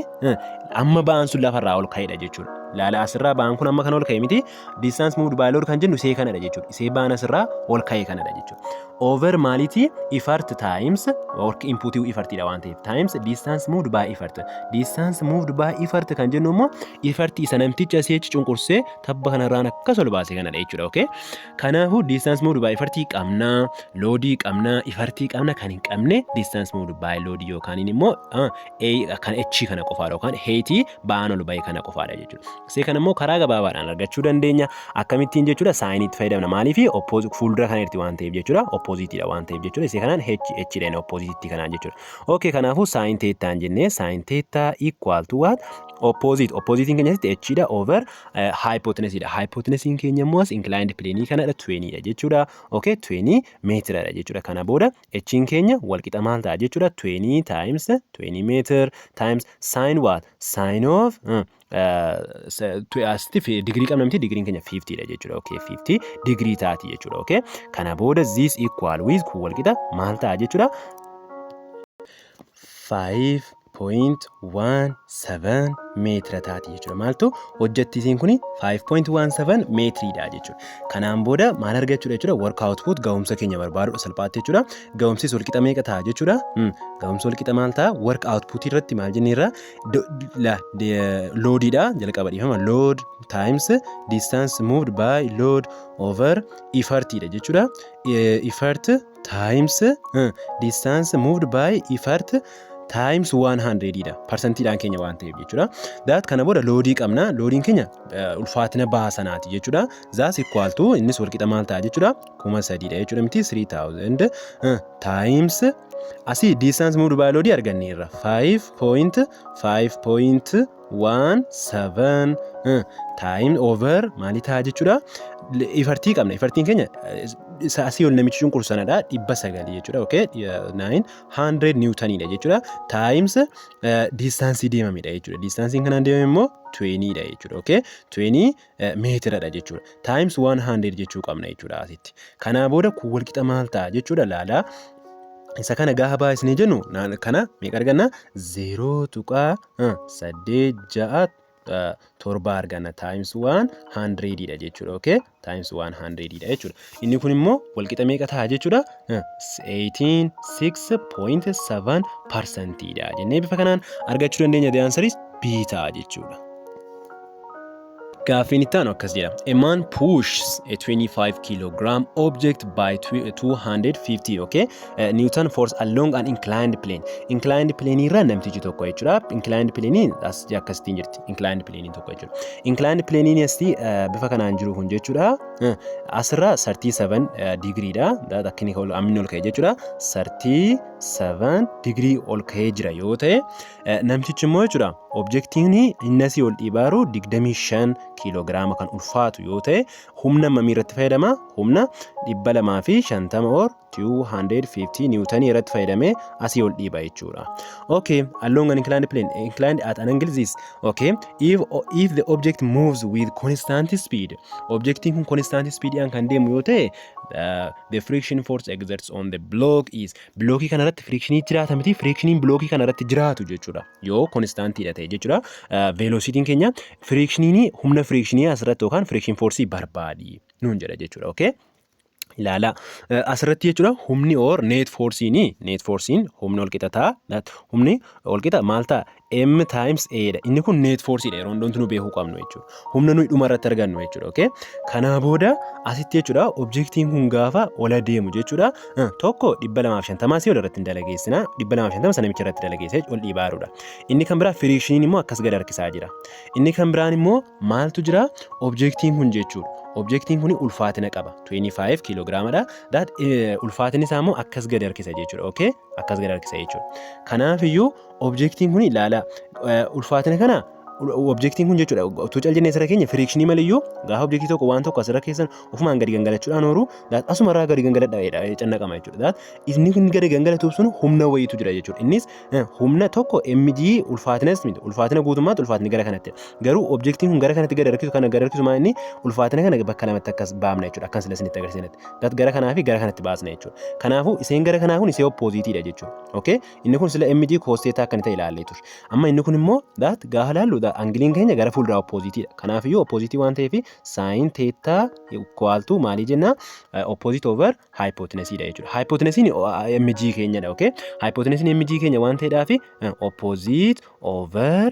amma ba'aan sun lafarraa ol ka'edha jechuudha. Laala, asirraa ba'aan kun amma kan ol ka'e miti. Distance moved by load kan jennu isee kanadha jechuudha. Isee ba'aan asirraa ol ka'e kanadha jechuudha. Over maaliiti? Effort times work input effortidha waan ta'eef, times distance moved by effort. Distance moved by effort kan jennu immoo effort isa namticha asii achi cunqursee tabba kanarraan akkas ol baase kanadha jechuudha. Okay? Kanaafuu distance moved by effort qabnaa, loadii qabnaa, effortii qabna. Kan hin qabne distance moved by load yookaan immoo kan h kana qofaadha yookaan heightii ba'aan ol ba'e kana qofaadha jechuudha. Isee kana immoo karaa gabaabaadhaan argachuu dandeenya. Akkamittiin jechuudha? Sineiitti fayyadamna. Maaliif? Fuuldura kana irratti waan ta'eef jechuudha. Oppositeiidha waan ta'eef jechuudha. Isee kanaan h h dha, oppositeiitti kanaan jechuudha. Okay, kanaafuu sine thetaan jennee, sine theta equal to what? Opposite. Oppositeiin keenya asitti h dha, over hypotenuse dha. Hypotenuse keenya immoo as inclined plane kanadha, 20 dha jechuudha. Okay, 20 meetiradha jechuudha. Kana booda h keenya walqixa maal ta'a jechuudha? 20 times 20 meter times sine what? Sine of asitti digirii qabna miti, digiriin keenya 50 dha jechuudha. Okay, 50 digirii taati jechuudha. Okay, kana booda this equal with, kun walqixa maal ta'a jechuudha? 5.17 meetira taati jechuudha. Maaltu hojjettisiin kuni 5.17 meetiriidha jechuudha. Kanaan booda maal argachuudha jechuudha? Work output, ga'umsa keenya barbaadudha salphaatti jechuudha. Ga'umsis walqixa meeqa ta'a jechuudha? Ga'umsi walqixa maal ta'a? Work output irratti maal jenneerra? Loadiidha jalqaba, dhiifama. Load times distance moved by load over effortidha jechuudha. Effort times distance moved by effort times 100 dha. Percentiidhaan keenya waan ta'eef jechuudha. That kana booda loadii qabna. Loadiin keenya ulfaatina baha sanaati jechuudha. That's equal to, innis walqixa maal ta'a jechuudha? 3000dha jechuudha miti? 3000 times asii distance moved by loadii arganneerra, 5.5.17 time over maalii ta'a jechuudha? Effortii qabna. Effortiin keenya isa asii ol namichi cunqursu sanadha, 900 jechuudha. Okay, 900 newtoniidha jechuudha. Times distanceii deemamedha jechuudha. Distanceiin kanaan deemame immoo 20 dha jechuudha. Okay, 20 meetiradha jechuudha. Times 100 jechuu qabna jechuudha asitti. Kanaa booda kun walqixa maal ta'a jechuudha? Laalaa. Isa kana gaafa baay'isnee jennu kana meeqa arganna? 0.867 arganna, times 100 dha jechuudha. Okay, times 100 dha jechuudha. Inni kun immoo walqixa meeqa ta'a jechuudha? 86.7 percentiidha jennee bifa kanaan argachuu dandeenya. The answer is B ta'a jechuudha. Gaaffiin itti aanu akkas jedha. A man pushes a 25 kilogram object by 250, okay? Newton force along an inclined plane. Inclined plane irra namtichi tokko jechuudha. Inclined plane as akkasittiin jirti. Inclined plane tokko jechuudha. Inclined plane asti bifa kanaan jiru kun jechuudha. Asirra 37 digriidha. Akka inni amni ol ka'e jechuudha. 37 digirii ol ka'ee jira yoo ta'e, namtichi immoo jechuudha, objectiin inni asii ol dhiibaaru 25 kiiloogiraama kan ulfaatu yoo ta'e, humna hammamii irratti fayyadama? Humna 250 or 250 niwutanii irratti fayyadamee asii ol dhiiba jechuudha. Okay, along an inclined plane, inclined at an angle this. Okay, if the object moves with constant speed, objectiin kun constant speediidhaan kan deemu yoo ta'e, the friction force exerts on the block is, blockii kana irratti frictionii jiraata miti, frictioniin blockii kana irratti jiraatu jechuudha. Yoo constantiidha ta'e jechuudha. Velocitiin keenya, frictioniin, humna frictionii asirratti yookaan friction force barbaadi nuun jedha jechuudha. Okay? Ilaala, asirratti jechuudha, humni or net forceiin, net forceiin humni ol qixa ta'a. Humni ol qixa maal ta'a? M times A dha. Inni kun net forceiidha, yeroo hundumtu nu beekuu qabnu jechuudha. Humna nuyi dhuma irratti argannu jechuudha. Okay? Kanaa booda asitti jechuudha, objectiin kun gaafa ola deemu jechuudha, tokko 250 asii ol irratti hin dalageessina. 250 sana namicha irratti dalageessee ol dhiibaaruudha. Inni kan biraa frictioniin immoo akkas gad harkisaa jira. Inni kan biraan immoo maaltu jira? Objectiin kun jechuudha. Objectiin kun ulfaatina qaba. 25 kiilogiraamadha. That ulfaatinni isaa immoo akkas gad harkisa jechuudha. Okay? Akkas gad harkisa jechuudha. Kanaafiyyuu objectiin kun, ilaala, ulfaatina kana objectiin kun jechuudha, utuu cal jennee asirra keenya frictionii maliyyuu, gaafa objectii tokko waan tokko asirra keessan ofumaan gadi gangalachuudhaan ooru, asumarraa gadi gangaladha cannaqama jechuudha. Inni kun gadi gangalatuuf sun humna wayiitu jira jechuudha. Innis humna tokko mg ulfaatinas miti, ulfaatina guutummaatti ulfaatinni gara kanatti. Garuu objectiin kun gara kanatti gadi harkisu, kana gadi harkisu, maal inni ulfaatina kana bakka lamatti akkas baafna jechuudha. Akkas sila isinitti agarsiisanitti. That gara kanaa fi gara kanatti baasna jechuudha. Kanaafuu iseen gara kanaa kun isee oppositeiidha jechuudha. Okay? Inni kun sila mg cos theta akka inni ta'e ilaallee ture. Amma inni kun immoo that gaafa ilaallu angleiin keenya gara fuulduraa oppositeiidha. Kanaafiyyuu oppositeii waan ta'eef sine theta equal to maalii jenna? Opposite over hypotenuseiidha jechuudha. Hypotenuseiin mg keenyadha. Okay? Hypotenuseiin mg keenya waan ta'eedhaaf opposite over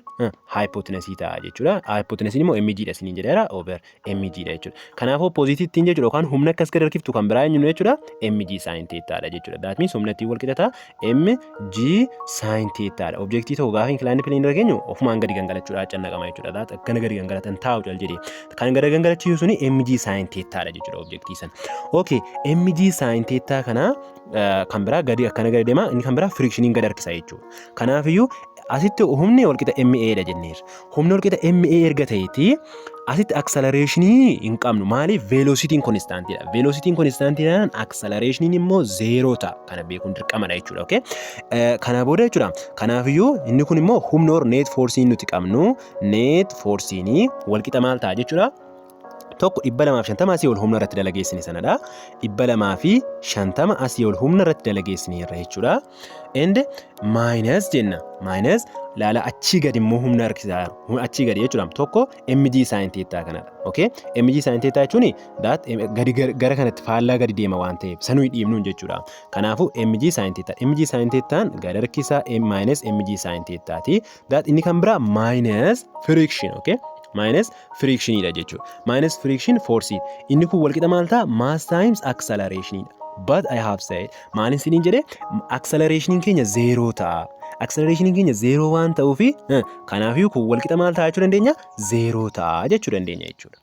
hypotenuseii ta'a jechuudha. Hypotenuseiin immoo mg dha isiniin jedheera, over mg dha jechuudha. Kanaafuu oppositeii ittiin jechuudha yookaan humna akkas gad harkiftu kan biraa eenyu jechuudha? Mg sine thetaadha jechuudha. That means humna ittiin wal qixataa mg sine thetaadha. Objectii tokko gaafa inclined plane irra geenyu ofumaan gadi gangalachuudhaa cannaqama jechuudha. That akkana gadi gangalatan taa'u cal jedhee. Kan gadi gangalachiisu suni mg sine thetaadha jechuudha objectii sana. Okay, mg sine theta kana kan biraa gadi akkana gadi deema, inni kan biraa frictioniin gadi harkisa jechuudha. Kanaafiyyuu asitti humni walqixa MA dha jenneerra. Humni walqixa MA erga ta'eeti, asitti accelerationii hin qabnu. Maaliif? Velocityin constantiidha. Velocityin constantiidhaan accelerationiin immoo zeeroo ta'a. Kana beekuun dirqamadha jechuudha. Okay? Kana booda jechuudha. Kanaafiyyuu inni kun immoo humna or net forceiin nuti qabnu, net forceiin walqixa maal ta'a jechuudha? Tokko 250 asii ol humna irratti dalageessine sanadha. 250 asii ol humna irratti dalageessine irra jechuudha. And minus jenna. Minus, laala, achii gadi immoo humna harkisaa jiru. Achii gadi jechuudha. Tokko mg sin theta kanadha. Okay? mg sin theta jechuun that gadi gara kanatti faallaa gadi deema waan ta'eef sanuu dhiibnuun jechuudha. Kanaafuu mg sin theta. mg sin thetaan gadi harkisaa minus mg sin thetaati. That inni kan biraa minus friction. Okay? Minus frictionidha jechuudha. Minus friction force. Inni kun walqixa maal ta'a? Mass times accelerationidha. But I have said, maalin isiniin jedhe? Accelerationin keenya zeeroo ta'a. Accelerationin keenya zeeroo waan ta'uufi, kanaafiyyuu kun walqixa maal ta'a jechuu dandeenya? Zeeroo ta'a jechuu dandeenya jechuudha.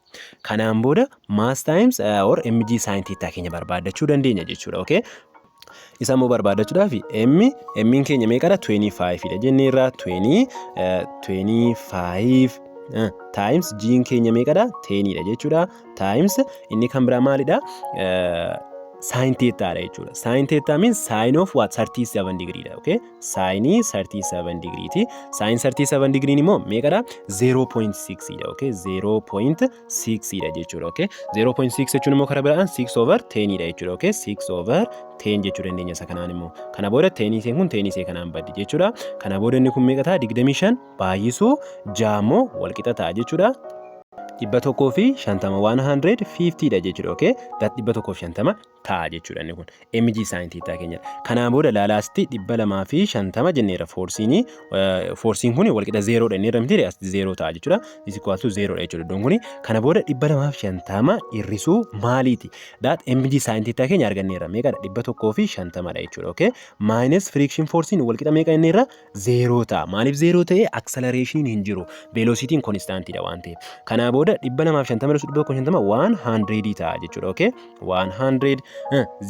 Kanaan booda mass times or mg sin theta keenya barbaaddachuu dandeenya jechuudha. Okay? Isa immoo barbaaddachuudhaaf m m'n keenya meeqadha? 25 dha jenneerra. 20 25 times g'n keenya meeqadha? 10 dha jechuudha. Times inni kan biraa maalidha? Sin thetaadha jechuudha. Sin theta means sin of what? 37 degree dha. Okay? Sin 37 degree ti. Sin 37 degree immoo meeqadha? 0.6 dha. Okay? 0.6 dha jechuudha. Okay? 0.6 jechuun immoo karaa biraan 6 over 10 dha jechuudha. Okay? 6 over 10 jechuu dandeenya isa kanaan immoo. Kana booda 10 isheen kun 10 ishee kanaan baddi jechuudha. Kana booda inni kun meeqa ta'a? 25 baay'isuu 6 immoo walqixa ta'a jechuudha. 150, 150 dha jechuudha. Okay? That 150 Ta'a jechuudha inni kun. Mg sin theta keenya. Kanaan booda laalaasti 250 jenneera. Forceiin kun walqixa zeeroodha inni irra miti, as zeeroo ta'a jechuudha. Is equal to zeeroodha jechuudha iddoon kuni. Kana booda 250 hir'isuu maaliiti? That mg sin theta keenya arganneerra. Meeqadha? 150dha jechuudha. Okay. Minus friction forceiin walqixa meeqa inni irra? Zeeroo ta'a. Maaliif zeeroo ta'e? Acceleration hin jiru. Velocityin constantiidha waan ta'eef. Kanaa booda 250 hir'isuu 150 100 ta'a jechuudha. Okay. 100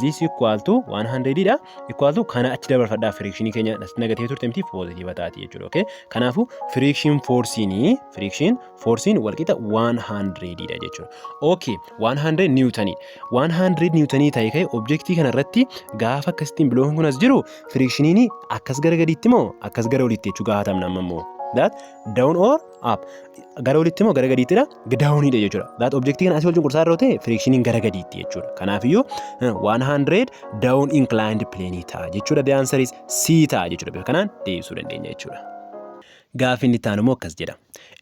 this equal to 100 dha. Equal to kana achi dabarfadhaa, frictionii keenya negative turte miti, positive taati jechuudha. Okay. Kanaafuu friction forceiin walqixa 100 dha jechuudha. Okay. 100 newtonii. 100 newtonii ta'e ka'e objectii kana irratti gaafa akkasittiin blockiin kun as jiru, frictioniin akkas gara gadiitti moo akkas gara olitti jechuu gaafatamna amma immoo. That down or up? Gara olitti moo gara gadiittidha? Downiidha jechuudha. That objectii kana asii wajjin qursaa irra ta'e, frictioniin gara gadiitti jechuudha. Kanaafiyyuu 100 down inclined plane ta'a jechuudha. The answer is C ta'a jechuudha. Bifa kanaan deebisuu dandeenya jechuudha. Gaaffii inni itti aanu immoo akkas jedha.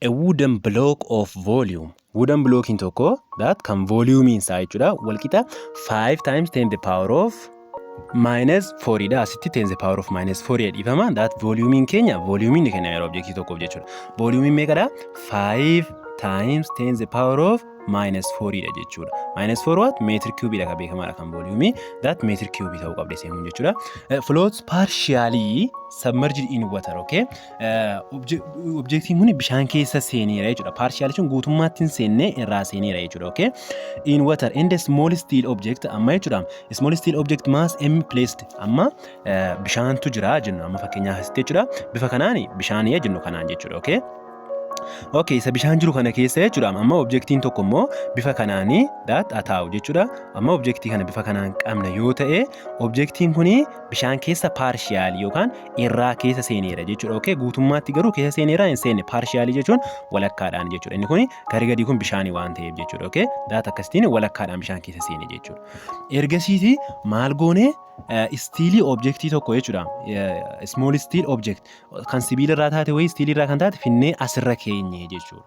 A wooden block of volume. Wooden blockiin tokko that kan volume isaa jechuudha walqixa 5 times 10 the power of minus 4 dha. Asitti 10 the power of minus 4 dhiifama. That volume keenya, volume ni kenna yeroo objectii tokkoof jechuudha. Volume meeqadha? 5 times 10 the power of minus 4 dha jechuudha. Minus 4 what? Meter cube dha kan beekamaadha kan volume. That meter cube ta'uu qabde seemuun jechuudha. Floats partially submerged in water, okay? Objectiin kun bishaan keessa seeneera jechuudha. Partially jechuun guutummaatti hin seenne, irraa seeneera jechuudha, okay? In water and a small steel object amma jechuudha. Small steel object mass m placed amma bishaantu jira jennu amma fakkeenyaaf asitti jechuudha. Bifa kanaan bishaan jennu kanaan jechuudha, okay? Okay, isa bishaan jiru kana keessa jechuudha. Amma objectiin tokko immoo bifa kanaanii that taa'u jechuudha. Amma objectii kana bifa kanaan qabna yoo ta'e, objectiin kuni bishaan keessa partially yookaan irraa keessa seeneera jechuudha. Okay, guutummaatti garuu keessa seeneera hin seenne, partially jechuun walakkaadhaan jechuudha. Inni kuni gara gadii kun bishaanii waan ta'eef jechuudha. Okay, that akkasitiin walakkaadhaan bishaan keessa seene jechuudha. Ergasiiti maal goone? Steelii objectii tokko jechuudha. Small steel object kan sibiila irraa taate wayii, steelii irraa kan taate finnee asirra keenye jechuudha.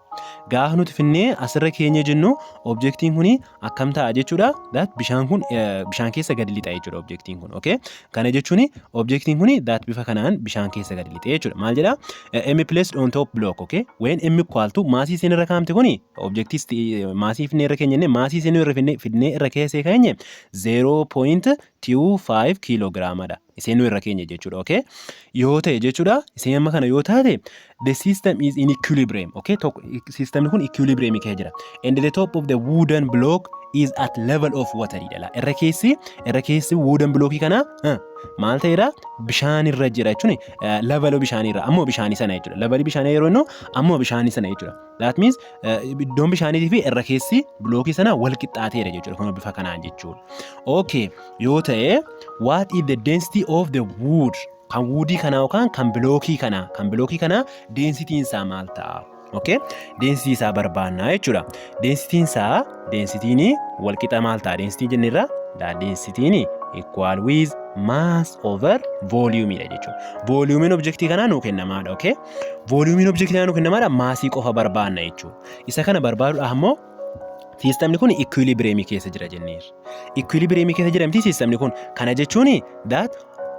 Gaafa nuti finnee asirra keenye jennu, objectiin kuni akkam ta'a jechuudha? That bishaan kun bishaan keessa gadi lixa jechuudha objectiin kun. Okay? Kana jechuun objectiin kuni that bifa kanaan bishaan keessa gadi lixa jechuudha. Maal jedhaa? M placed on top block, okay? When M equal to massii isheen irra kaa'amte kuni, objectii massii finnee irra keenye, massii isheen irra finnee irra keessee keenye 0.25 kiilogiraamadha. Isheen nu irra keenya jechuudha. Okay? Yoo ta'e jechuudha. Isheen amma kana yoo taate, the system is in equilibrium. Okay? Tokko systemni kun equilibrium keessa jira. And the top of the wooden block is at level of water dha. Irra keessi wooden blockii kana maal ta'eera? Bishaan irra jira jechuun level bishaanii irra ammoo bishaanii sana jechuudha. Level bishaanii yeroo inni ammoo bishaanii sana jechuudha. That means iddoon bishaaniitii fi irra keessi blockii sana wal qixxaateera jechuudha. Kun bifa kanaan jechuudha. Okay, yoo ta'e, what is the density of the wood? Kan woodii kanaa yookaan kan blockii kanaa densityin isaa maal ta'a? Okay? Density isaa barbaannaa jechuudha. Densityin isaa, densityin wal qixa maal ta'a? Density jennirra, densityin equal with mass over volume dha jechuudha. Volumein objectii kanaa nuu kennamaadha. Okay? Volumein objectii kanaa nuu kennamaadha. Massii qofa barbaanna jechuudha. Isa kana barbaaduudhaaf immoo systemni kun equilibrium keessa jira jenneerra. Equilibrium keessa jira miti systemni kun. Kana jechuun that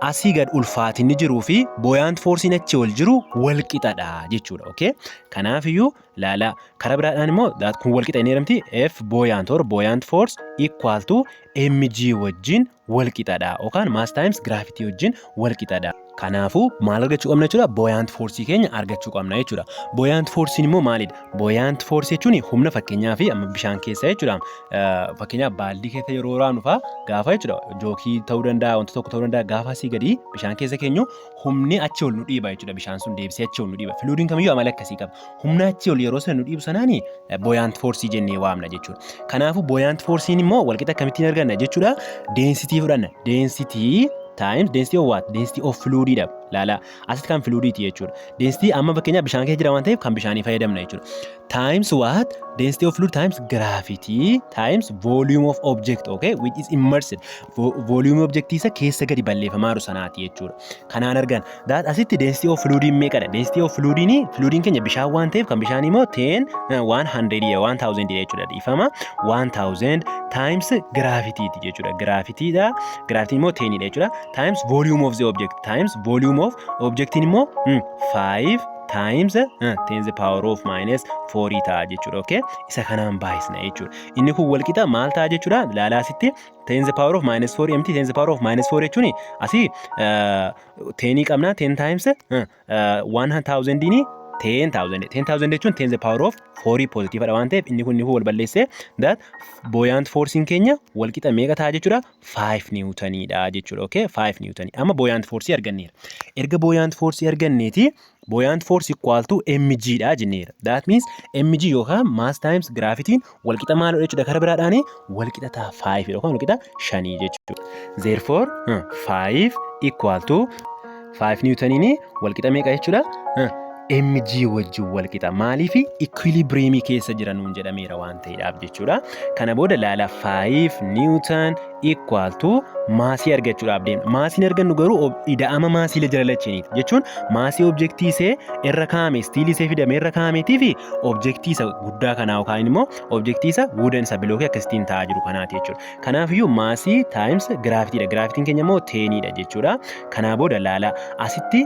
asii gad ulfaatinni jiruu fi buoyant forceiin achi ol jiru wal qixadha jechuudha. Okay? Kanaafiyyuu laalaa, karaa biraadhaan immoo kun wal qixa inni jedhamti, F buoyant or buoyant force equal to mg wajjin wal qixadha yookaan mass times gravity wajjin wal qixadha. Kanaafuu maal argachuu qabna jechuudha? Buoyant force keenya argachuu qabna jechuudha. Buoyant force immoo maalidha? Buoyant force jechuun humna fakkeenyaaf amma bishaan keessa jechuudha. Fakkeenyaaf baaldii keessa yeroo waraabnu fa'aa gaafa jechuudha, jookii ta'uu danda'a, wanta tokko ta'uu danda'a, gaafa asii gadi bishaan keessa keenyu humni achi ol nu dhiiba jechuudha. Bishaan sun deebisee achi ol nu dhiiba. Fluidiin kamiyyuu amala akkasii qaba. Humna achi ol yeroo sana nu dhiibu sanaani buoyant force jennee waamna jechuudha. Kanaafuu buoyant forcein immoo walqixa akkamittiin arganna jechuudha? Density fudhanna. Density times density of what? Density of fluid dha. Laalaa, asitti kan fluidiiti jechuudha. Density amma fakkeenyaaf bishaan keessa jira waan ta'eef kan bishaanii fayyadamna jechuudha. Times what? Density of fluid times gravity times volume of object, okay, which is immersed. Volume object isa keessa gadi balleeffamaa jiru sanaati jechuudha. Kanaan argan. That asitti density of fluidiin meeqadha? Density of fluidiin, fluidiin keenya bishaan waan ta'eef kan bishaanii immoo 10 100, 1000 jechuudha. Dhiifama. 1000 times gravity jechuudha. Gravity dha. Gravity immoo 10 dha jechuudha. Times volume of the object, times volume of objectiin immoo 5 times 10 the power of minus 4 ta'a jechuudha. Okay? Isa kanaan baay'isna jechuudha. Inni kun wal qixa maal ta'a jechuudha? Ilaalaa, asitti 10 the power of minus 4 empty 10 the power of minus 4 jechuun asii 10 qabna, 10 times 1000 10,000, 10,000 jechuun 10 the power of 4 positive dha waan ta'eef inni kun wal balleessee that buoyant forcein keenya wal qixa meeqa ta'a jechuudha? 5 newtoniidha jechuudha. Okay, 5 newtonii. Amma buoyant force arganneera. Erga buoyant force arganneeti, buoyant force equal to mg dha jenneera. That means mg yookaan mass times gravity wal qixa maal jechuudha? Karaa biraadhaan wal qixa ta'a 5 yookaan wal qixa 5 jechuudha. Therefore 5 equal to 5 newtoniin wal qixa meeqa jechuudha? Mg wajjin wal qixa. Maaliif? Equilibriumii keessa jira nuun jedhameera waan ta'eedhaaf jechuudha. Kana booda laala, 5 newton equal to massii argachuudhaaf deemna. Massiin argannu garuu ida'ama massii jala lacheeniiti. Jechuun massii objectii isee irra kaa'ame, steelii isee fidame irra kaa'ameetii fi objectii isa guddaa kanaa yookaan immoo objectii isa wooden isa blockii akkasittiin taa'aa jiru kanaati jechuudha. Kanaafiyyuu massii times gravitydha. Gravityn keenya immoo teniidha jechuudha. Kanaa booda laala, asitti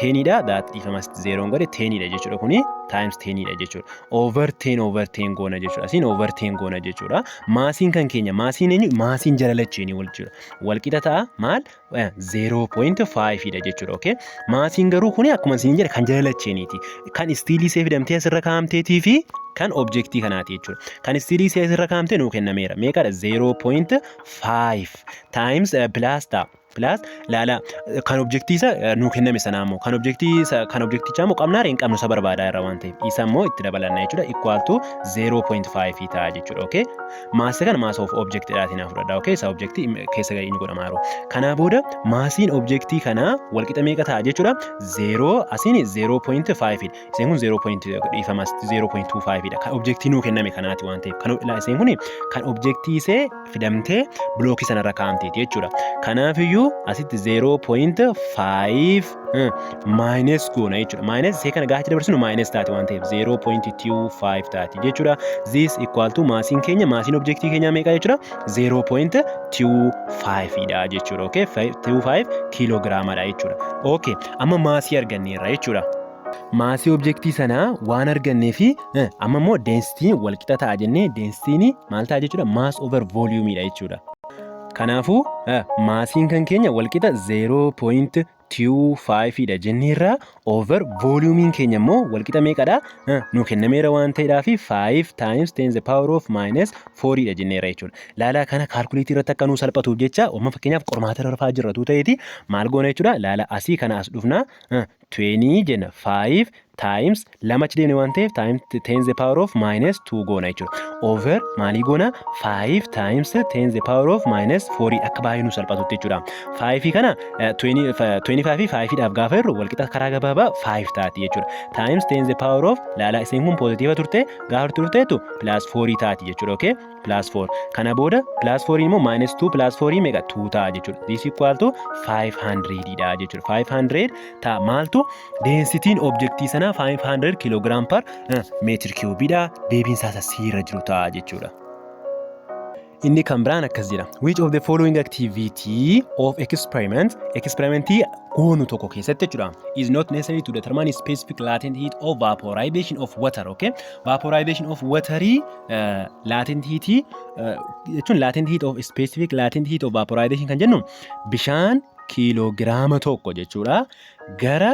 teniidha. Dhiifama, asitti zeroon godhe, teniidha jechuudha, kuni times teniidha jechuudha. Over 10, over 10 goona jechuudha. Asiin over 10 goona jechuudha. Massiin kan keenya, massiin eenyu? Massiin jala lacheenii wal jechuudha. Wal qixa ta'a maal? 0.5 dha jechuudha. Okay? Massiin garuu kuni akkuma isin jedhe kan jala lacheeniiti. Kan steelii isee fidamtee asirra kaa'amteetii fi kan objectii kanaati jechuudha. Kan steelii isee asirra kaa'amtee nuu kennameera. Meeqadha? 0.5 times plus ta'a. Plus, laala, kan objectii isa nuu kenname sanaa immoo kan objectii isa kan objectichaa immoo qabnaa hin qabnu, isa barbaadaa irra waan ta'eef isa immoo itti dabalanna jechuudha. Equal to 0.5 ta'a jechuudha. Okay, massii kana mass of object dhaatiin haa fudhadha. Okay, isa objectii keessa gadi inni godhamaa jiru. Kanaa booda massiin objectii kanaa walqixa meeqa ta'a jechuudha? 0 asiin 0.5 dha. Iseen kun 0. Dhiifama, 0.25 dha. Kan objectii nuu kenname kanaati waan ta'eef kan iseen kun kan objectii isee fidamtee blockii sanarra kaa'amteeti jechuudha. Kanaafiyyuu asitti 0.5 minus goona jechuudha. Minus isee kana gaafa dabarsinu minus taati waan ta'eef 0.25 taati jechuudha. This equal to massiin keenya, massiin objectii keenyaa meeqa jechuudha? 0.25 dha jechuudha. Okay, 25 kiiloogiraamadha jechuudha. Okay, amma massii arganneerra jechuudha. Massii objectii sanaa waan argannee fi amma immoo densityn wal qixa ta'a jennee, densityn maal ta'a jechuudha? Mass over volume dha jechuudha. Kanaafuu massiin kan keenya wal qixa 0.25 dha jenneerra, over volumiin keenya immoo wal qixa meeqadha? Nu kennameera waan ta'eedhaa fi 5 times 10 the power of minus 4 dha jenneerra jechuudha. Laalaa, kana calculatii irratti akka nuu salphatuuf jecha, amma fakkeenyaaf qormaata irra rafaa jirratu ta'eeti maal goona jechuudha? Laala, asii kana as dhufna, 20 jenna, 5 times lama achi deemne waan ta'eef times 10 the power of minus 2 goona jechuudha. Over maalii goona? 5 times 10 the power of minus 4 akka baay'ee nu salphatutti jechuudha. 5 kana 25 fi 5 dhaaf gaafa jirru walqixa karaa gabaabaa 5 taati jechuudha. Times 10 the power of, laala, isheen kun positive turte gaafa turteetu plus 4 taati jechuudha. Okay? Plus 4. Kana booda plus 4 immoo minus 2 plus 4 meeqa? 2 ta'a jechuudha. This equal to 500 dha jechuudha. 500 ta'a. Maaltu? Densityn objectii sanaa 500 kilogram per meter cube dha. Deebiin isaa siirra jiru ta'a jechuudha. Inni kan biraan akkas jedha. Which of the following activity of experiment, experimentii goonu tokko keessatti jechuudha, is not necessary to determine specific latent heat of vaporization of water? Okay, vaporization of waterii latent heat jechuun latent heat of specific latent heat of vaporization kan jennu bishaan kiiloogiraama 1 jechuudha gara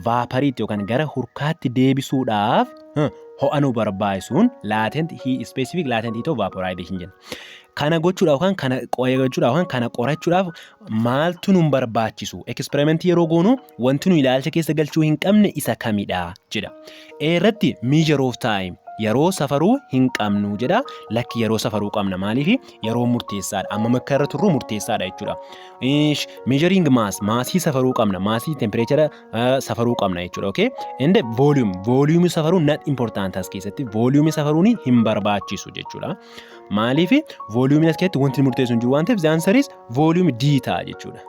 vaporiitti yookaan gara hurkaatti deebisuudhaaf ho'a nu barbaachisuun latent heat, specific latent heat of vaporization jenna. Kana gochuudhaaf yookaan kana qo'achuudhaaf yookaan kana qorachuudhaaf maaltu nu barbaachisu? Experimentii yeroo goonu wanti nu ilaalcha keessa galchuu hin qabne isa kamidha jedha. A irratti measure of time. Yeroo safaruu hin qabnu jedha. Lakki, yeroo safaruu qabna. Maaliif? Yeroo murteessaadha. Amma akka irra turru murteessaadha jechuudha. Measuring mass, massii safaruu qabna. Massii, temperature safaruu qabna jechuudha. Okay? And volume, volume safaruu not important. As keessatti volume safaruun hin barbaachisu jechuudha. Maaliif? Volume as keessatti wanti murteessu hin jiru waan ta'eef, the answer is volume D ta'a jechuudha.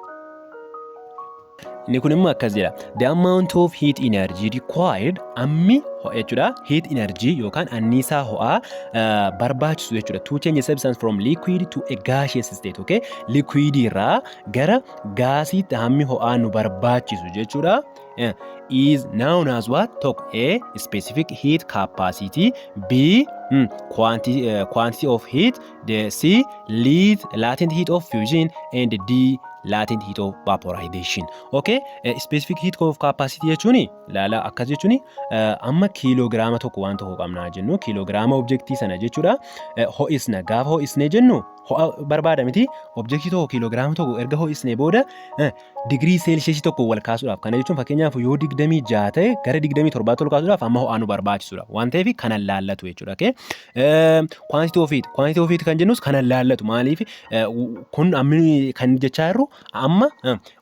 Inni kun immoo akkas jedha. The amount of heat energy required, ammi jechuudha. Heat energy yookaan anniisaa ho'aa barbaachisu jechuudha. To change a substance from liquid to a gaseous state. Okay? Liquid irraa gara gaasiitti hammi ho'aa nu barbaachisu jechuudha. Is known as what? Tokko, A. Specific heat capacity. B. Quantity of heat. The C. Latent heat of fusion. And D. Latent heat of vaporization. Okay? Specific heat of capacity jechuun, laala, akkas jechuun amma kiiloogiraama tokko waan tokko qabnaa jennu, kiiloogiraama objectii sana jechuudha. Ho'isna, gaafa ho'isnee jennu ho'a barbaada miti? Objectii tokko kiiloogiraama tokko erga ho'isnee booda digirii seelsheesii tokko wal kaasuudhaaf, kana jechuun fakkeenyaaf yoo 26 ta'e gara 27tti ol kaasuudhaaf amma ho'aa nu barbaachisudha waan ta'eef kanan laallatu jechuudha. Okay? Quantity of heat, quantity of heat kan jennus kanan laallatu. Maaliif? Kun ammi kan jechaa jirru amma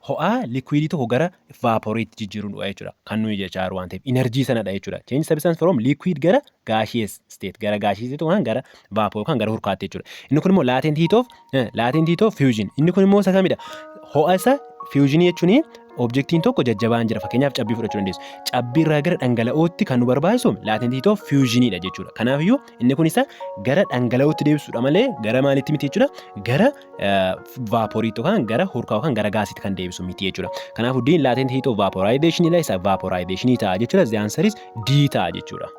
ho'aa liquidii tokko gara vaporiitti jijjiiruudha jechuudha. Kan nuyi jechaa jirru waan ta'eef energy sanadha jechuudha. Change substance from liquid gara gaseous state, gara gaseous state yookaan gara vapor yookaan gara hurkaatti jechuudha. Inni kun immoo latent heat of fusion. Inni kun immoo isa kamidha? Ho'a isa fusionii jechuun objectiin tokko jajjabaan jira, fakkeenyaaf cabbii fudhachuu dandeessu. Cabbii irraa gara dhangala'ootti kan nu barbaachisu latent heat of fusioniidha jechuudha. Kanaafiyyuu inni kun isa gara dhangala'ootti deebisuudha malee gara maalitti miti jechuudha? Gara vaporiitti yookaan gara hurkaa yookaan gara gaasiitti kan deebisu miti jechuudha. Kanaafuu D'n latent heat of vaporization isa vaporization ta'a jechuudha. The answer is D ta'a jechuudha.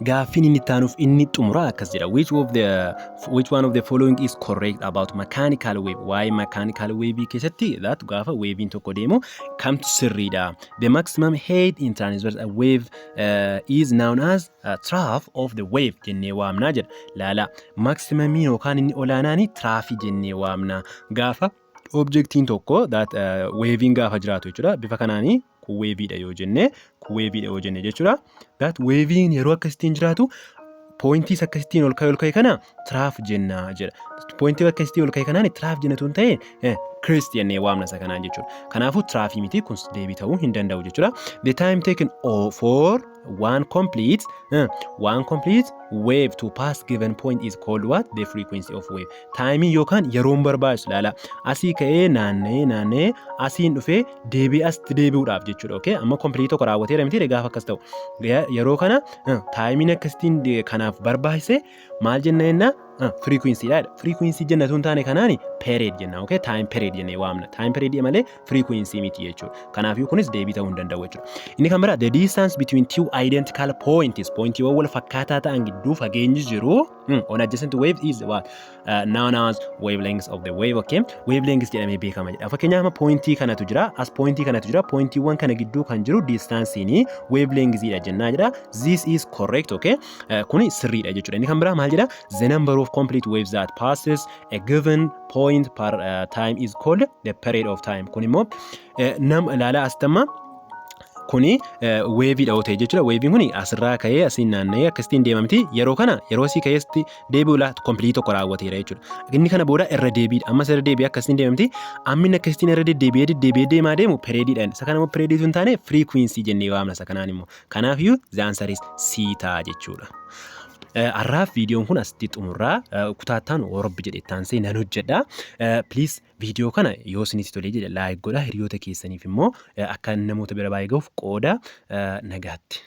Gaaffiin inni itti aanuuf inni xumura akkas jedha. Which one of the following is correct about mechanical wave? Waa'ee mechanical wave keessatti laatu gaafa wavein tokko deemu kamtu sirriidha? The maximum height in transverse wave is known as trough of the wave jennee waamnaa jedha. Laala, maximumii yookaan inni olaanaan troughii jennee waamna. Gaafa objectiin tokko that wavein gaafa jiraatu jechuudha. Bifa kanaanii kun waveiidha yoo jenne, kun waveiidha yoo jenne jechuudha. That waveiin yeroo akkasittiin jiraatu pointiis akkasittiin ol ka'e, ol ka'e kana trough jenna jedha. Pointii akkasittiin ol ka'e kanaan trough jenna tun ta'e crest jennee waamna isa kanaan jechuudha. Kanaafuu troughii miti, kun deebii ta'uu hin danda'u jechuudha. The time taken for one complete wave to pass given point is called what? The frequency of wave. Timeii yookaan yeroon barbaachisu, laala. Asii ka'ee naanna'ee naanna'ee asiin dhufee deebi'ee asitti deebi'uudhaaf jechuudha. Okay? Amma complete tokko raawwateera miti gaafa akkas ta'u. Yeroo kana timeiin akkasittiin kanaaf barbaachise maal jenna jenna? Frequency dha. Frequency jenna tun taane kanaan period jenna. Okay? Time period jennee waamna. Time period malee frequency miti jechuudha. Kanaafiyyuu kunis deebii ta'uu hin danda'u jechuudha. Inni kan biraa, the distance between two identical points, pointiiwwan wal fakkaataa ta'an gidduu fageenyi jiru on adjacent wave is what known as wavelength of the wave. Okay? Wavelength jedhamee beekama jedha. Fakkeenyaaf amma pointii kanatu jira, as pointii kanatu jira, pointiiwwan kana gidduu kan jiru distanceiin wavelength dha jennaa jedha. This is correct. Okay? Kuni sirriidha jechuudha. Inni kan biraa maal jedha? The number of complete waves that passes a given point per time is called the period of time. Kun immoo nam ilaala, astamma kuni waveiidha yoo ta'e jechuudha. Waveiin kuni asirraa ka'ee asiin naanna'ee akkasitiin deema miti? Yeroo kana yeroo asii ka'eesti deebi'u laata complete tokko raawwateera jechuudha. Inni kana booda irra deebiidha. Ammas irra deebi'ee akkasitiin deema miti? Amma inni akkasitiin irra deddeebi'ee deddeebi'ee deemaa deemu periodiidhaan. Isa kana immoo periodiitu hin taane frequency jennee waamna isa kanaan immoo. Kanaafiyyuu the answer is C ta'a jechuudha. Har'aaf viidiyoon kun asitti xumurraa, kutaattaan worobbi jedhe taansee nan hojjedha. Please, viidiyoo kana yoo isinitti tolee jedhe like godhaa, hiriyoota keessaniif immoo akka namoota bira baay'ee gahuuf qooda. Nagaatti.